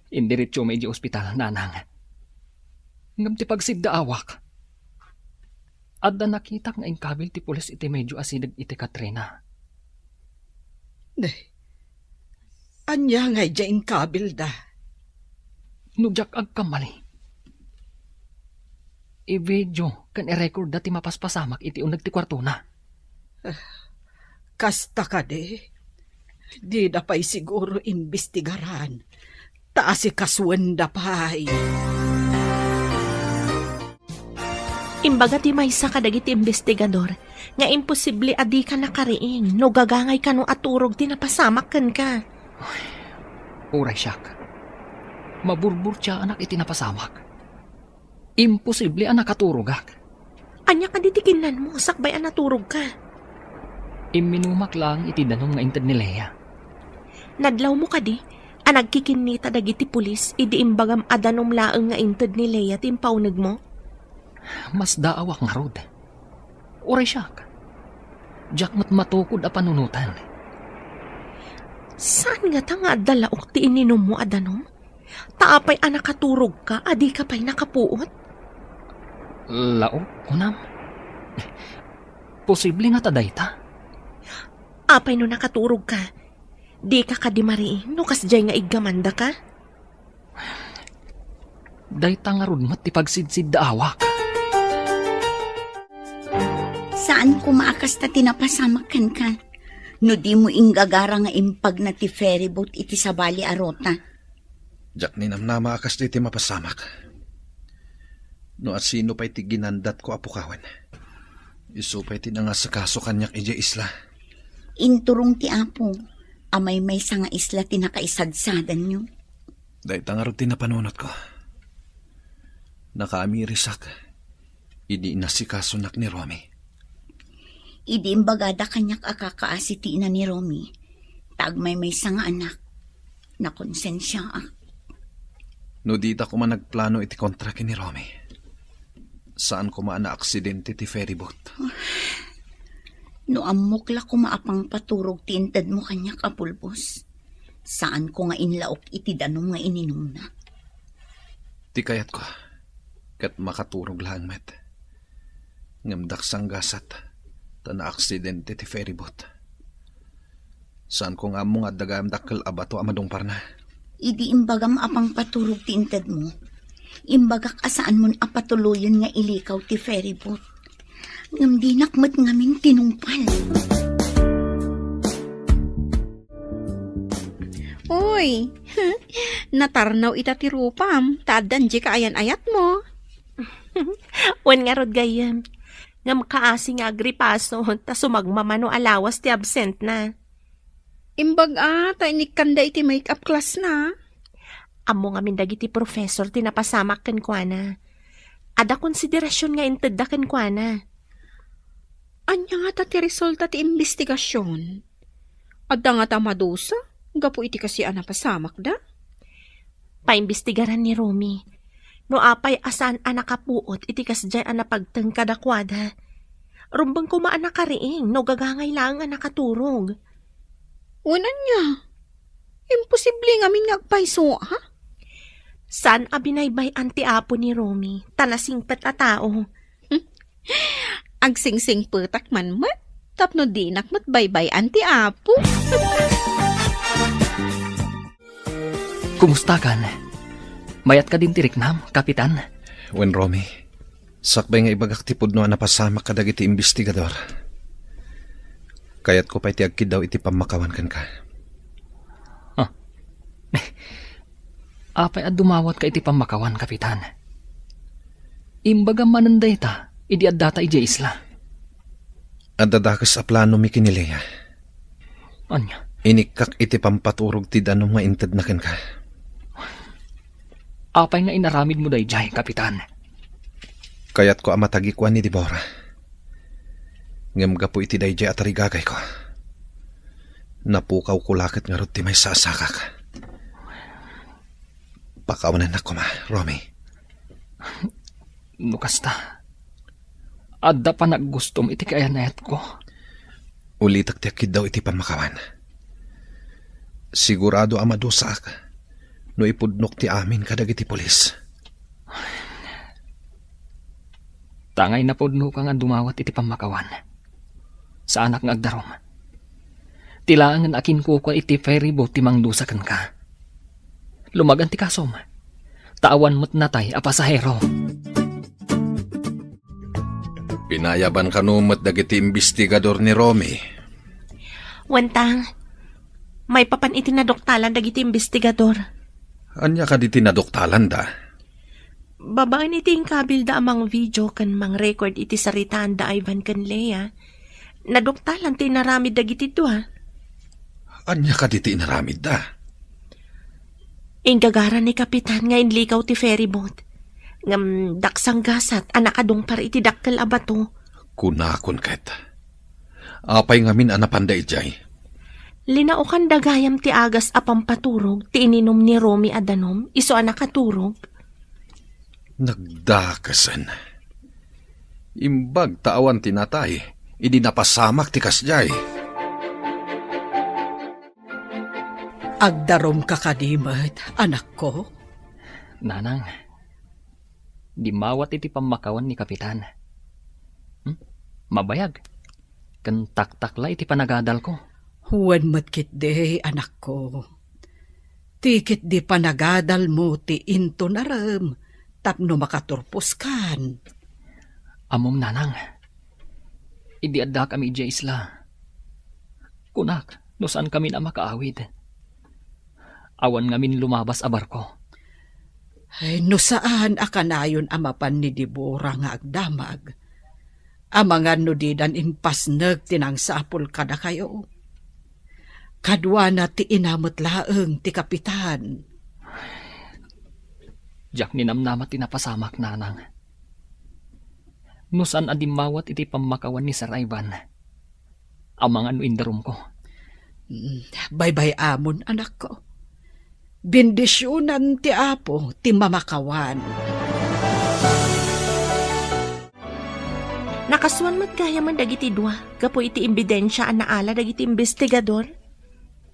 Indiretso met idiay ospital, nanang. Ngem ti pagsiddaawak, adda nakitak nga inkabil ti pulis iti medio a sideg iti Katrina. Ne, ania nga idiay inkabilda? No diak agkamali, i-video ken i-recordda ti mapaspasamak iti uneg ti kuartona. Ah, kasta kadi? Dida pay siguro imbestigaran, ta asikasuenda pay. Imbaga ti maysa kadagiti imbestigador nga imposible a dika nakariing no gagangay kano a turog ti napasamak kenka. Uray siak, maburburtiaanak iti napasamak. Imposible a nakaturogak. Ania kadi ti kinnanmo sakbay a naturogka? Imminumak laeng iti danum nga inted ni Lea. Nadlawmo kadi a nagkikinnita dagiti pulis idi imbagam a danum laeng nga inted ni Lea ti impaunegmo? Masdaawak ngarud. Uray siak, diak met matukod a panunoten. Saan ngata nga adda laok ti ininummo a danum? Ta apay a nakaturogka a dika pay nakapuot? Laok, kunam? Posible ngata dayta? Apay no nakaturogka, dika kadi mariing no kasdiay nga iggamandaka? Dayta ngarud met ti pagsidsiddaawak. Saan koma a kasta ti napasamak kenka, no dimo inggagara nga impagna ti ferryboat iti sabali a ruta. Diak ninamnama a kasta ti mapasamak. No asino pay ti ginandatko a pukawen, isu pay ti nangasikaso kaniak idiay isla. Inturong ti Apo a maymaysa nga isla ti nakaisadsadanyo. Dayta ngarud ti napanunotko. Nakaamirisak idi inasikasonak ni Romy. Idi imbagada kaniak a kakaasi ti ina ni Romy, ta agmaymaysa nga anak, nakonsensiaak. No dita koma nagplano iti kontra ken ni Romy, saan koma a naaksidente ti ferryboat. No ammok la koma a pangpaturog ti intedmo kaniak a pulbos, saanko nga inlaok iti danum nga ininumna. Ti kayatko, ket makaturog laeng met. Ngem dakes a gasat, ta naaksidente ti ferryboat. Saanko nga ammo nga adda gayam dakkel a bato a madungparna. Idi imbagam a pangpaturog ti intedmo, imbagak a saanmon a patuloyen nga ilikaw ti ferryboat. Ngem dinak met ngamin tinungpal. Uy, natarnaw ita ti rupam, ta addan dika ayan-ayatmo. Wen ngarud gayyem, ngem kaasi nga agripaso, ta sumagmamano a lawas ti absentna. Imbag a, ta inikkanda iti make-up class na. Ammo ngamin dagiti professor ti napasamak kenkuana. Adda konsiderasion nga intedda kenkuana. Ania ngata ti resulta ti imbestigasion? Adda ngata madusa gapu iti kasi a napasamakda? Paimbestigaran ni Romy. No apay a saan a nakapuot iti kasdiay a napagteng kadakuada, Rumbeng koma a nakariing no gagangay laeng a nakaturog. Wen ania? Imposible ngamin nga agpayso, ha? Saan a binaybay-an ti Apo ni Romy, ta nasingpet a tao. Agsingsingpetak man met, tapno dinak met baybay-an ti Apo. Kumustakan? Mayat kadin ti riknam, Kapitan? Wen, Romy, sakbay nga ibagak ti pudno a napasamak kadagiti imbestigador, kayatko pay ti agkiddaw iti pammakawan kenka. Ah. Apay a dumawatka iti pammakawan, Kapitan? Imbagam manen dayta idi addata idiay isla. Adda dakes a plano mi ken ni Lea. Ania? Inikkak iti pampaturog ti danum nga intedna kenka. Apay nga inaramidmo daydiay, Kapitan? Kayatko a matagikuan ni Deborah. Ngem gapu iti daydiay a tarigagayko, napukawko la ket ngarud ti maysa a sakak. Pakawanennak koma, Romy. No kasta, adda panaggustom iti kaayan-ayatko. Ulitek ti agkiddaw iti pammakawan. Sigurado a madusaak no ipudnok ti amin kadagiti pulis. Tangay napudnoka nga dumawat iti pammakawan. Saanak nga agdarum. Ti laengen a kinkukua iti ferry boat ti mangdusa kenka. Lumagan ti kasom, ta awan met natay a pasahero. Pinayaban kano met dagiti imbestigador ni Romy? Wentang, maipapan iti naduktalan dagiti imbestigador. Ania kadi ti naduktalanda? Babaen iti inkabilda a mangvideo ken mangrecord iti saritaanda Ivan ken Lea, naduktalan ti inaramid dagiti dua. Ania kadi ti inaramidda? Inggagara ni Kapitan nga inlikaw ti ferry boat. Ngem daksang gasat a nakadungpar iti dakkel a bato. Kunakon ket, apay ngamin a napanda idiay? Linaokanda gayam ti agas a pampaturog ti ininum ni Romy a danum, isu a nakaturog. Nagdakesen. Imbag ta awan ti natay idi napasamak ti kasdiay. Agdarumka kadi met, anakko? Nanang, dimmawat iti pammakawan ni Kapitan. Hmm? Mabayag. Ken taktakla iti panagadalko. Wen met ketdi, anakko. Ti ketdi panagadalmo ti intunarem tapno makaturposkan. Ammom, Nanang, idi addakami idiay isla, kunak no saankamin a makaawid. Awan ngamin lumabas a barko. Ay, no saan a kanayon a mapan ni Deborah nga agdamag, amangan no didan impasnek ti nangsapul kadakayo. Kaduana ti ina met laeng ti kapitan. Diak ninamnama ti napasamak, Nanang. No saan a dimmawat iti pammakawan ni Sir Ivan, amangan no indarumko. Mm, baybay-amon, anakko. Bendisionan ti Apo ti mamakawan. Nakasuan met gayamen dagiti dua gapu iti ebidensia a naala dagiti imbestigador.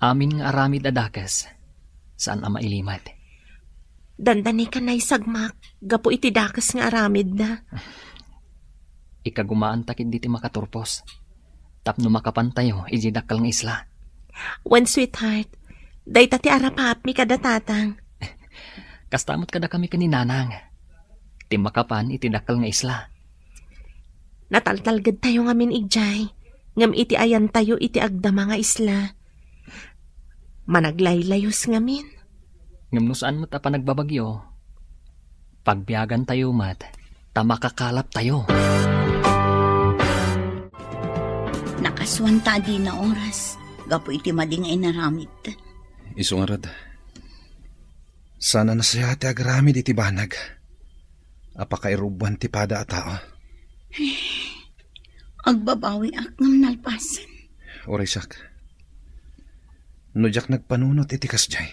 Amin nga aramid a dakes, saan a mailimed. Dandani ka naisagmak gapu iti dakes nga aramidda. Ikagumaanta ketdi ti makaturpos tapno makapantayo idiay dakkel nga isla. Wen, sweetheart, dayta ti arapaapmi kada tatang. Kasta met kadakami ken ni Nanang ti makapan iti dakkel nga isla. Nataltalgedtayo ngamin idiay, ngem iti ayantayo iti agdama nga isla, managlaylayus ngamin. Ngem no saan met a panagbabagyo, pagbiagantayo met ta makakalaptayo. Nakasuan ta a dina oras gapu iti madi nga inaramid. Isu ngarud, saan a nasayaat ti agaramid iti banag a pakairubbuan ti pada a tao. Agbabawiak ngem nalpasen. Uray siak. No diak nagpanunot iti kasdiay,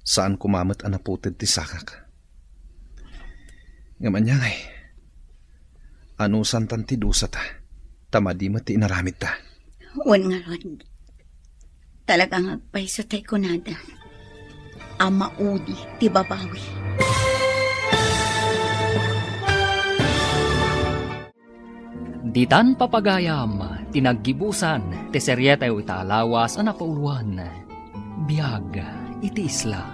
saan koma met a naputed ti sakak. Ngem ania ngay? Anusantan ti dusata, ta madi met ti inaramidta. Wen ngarud, talaga nga agpayso tay kunada a maudi ti babawi. Ditan papagayam ti naggibusan ti serietayo ita a lawas a napauloan, Biag iti Isla.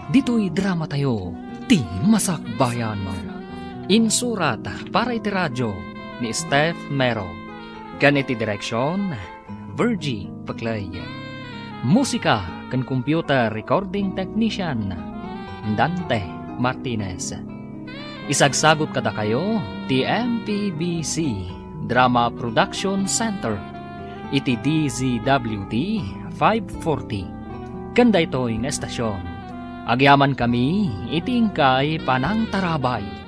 Ditoy dramatayo, Ti Masakbayan. Insurat para iti radyo ni Steph Mero. Ken iti direksion, Virgie Peclay. Musika ken computer recording technician, Dante Martinez. Isagsagut kadakayo ti M P B C Drama Production Center iti D Z W T five forty. Ken daytoy nga estasion, agyamankami iti inkay panangtarabay.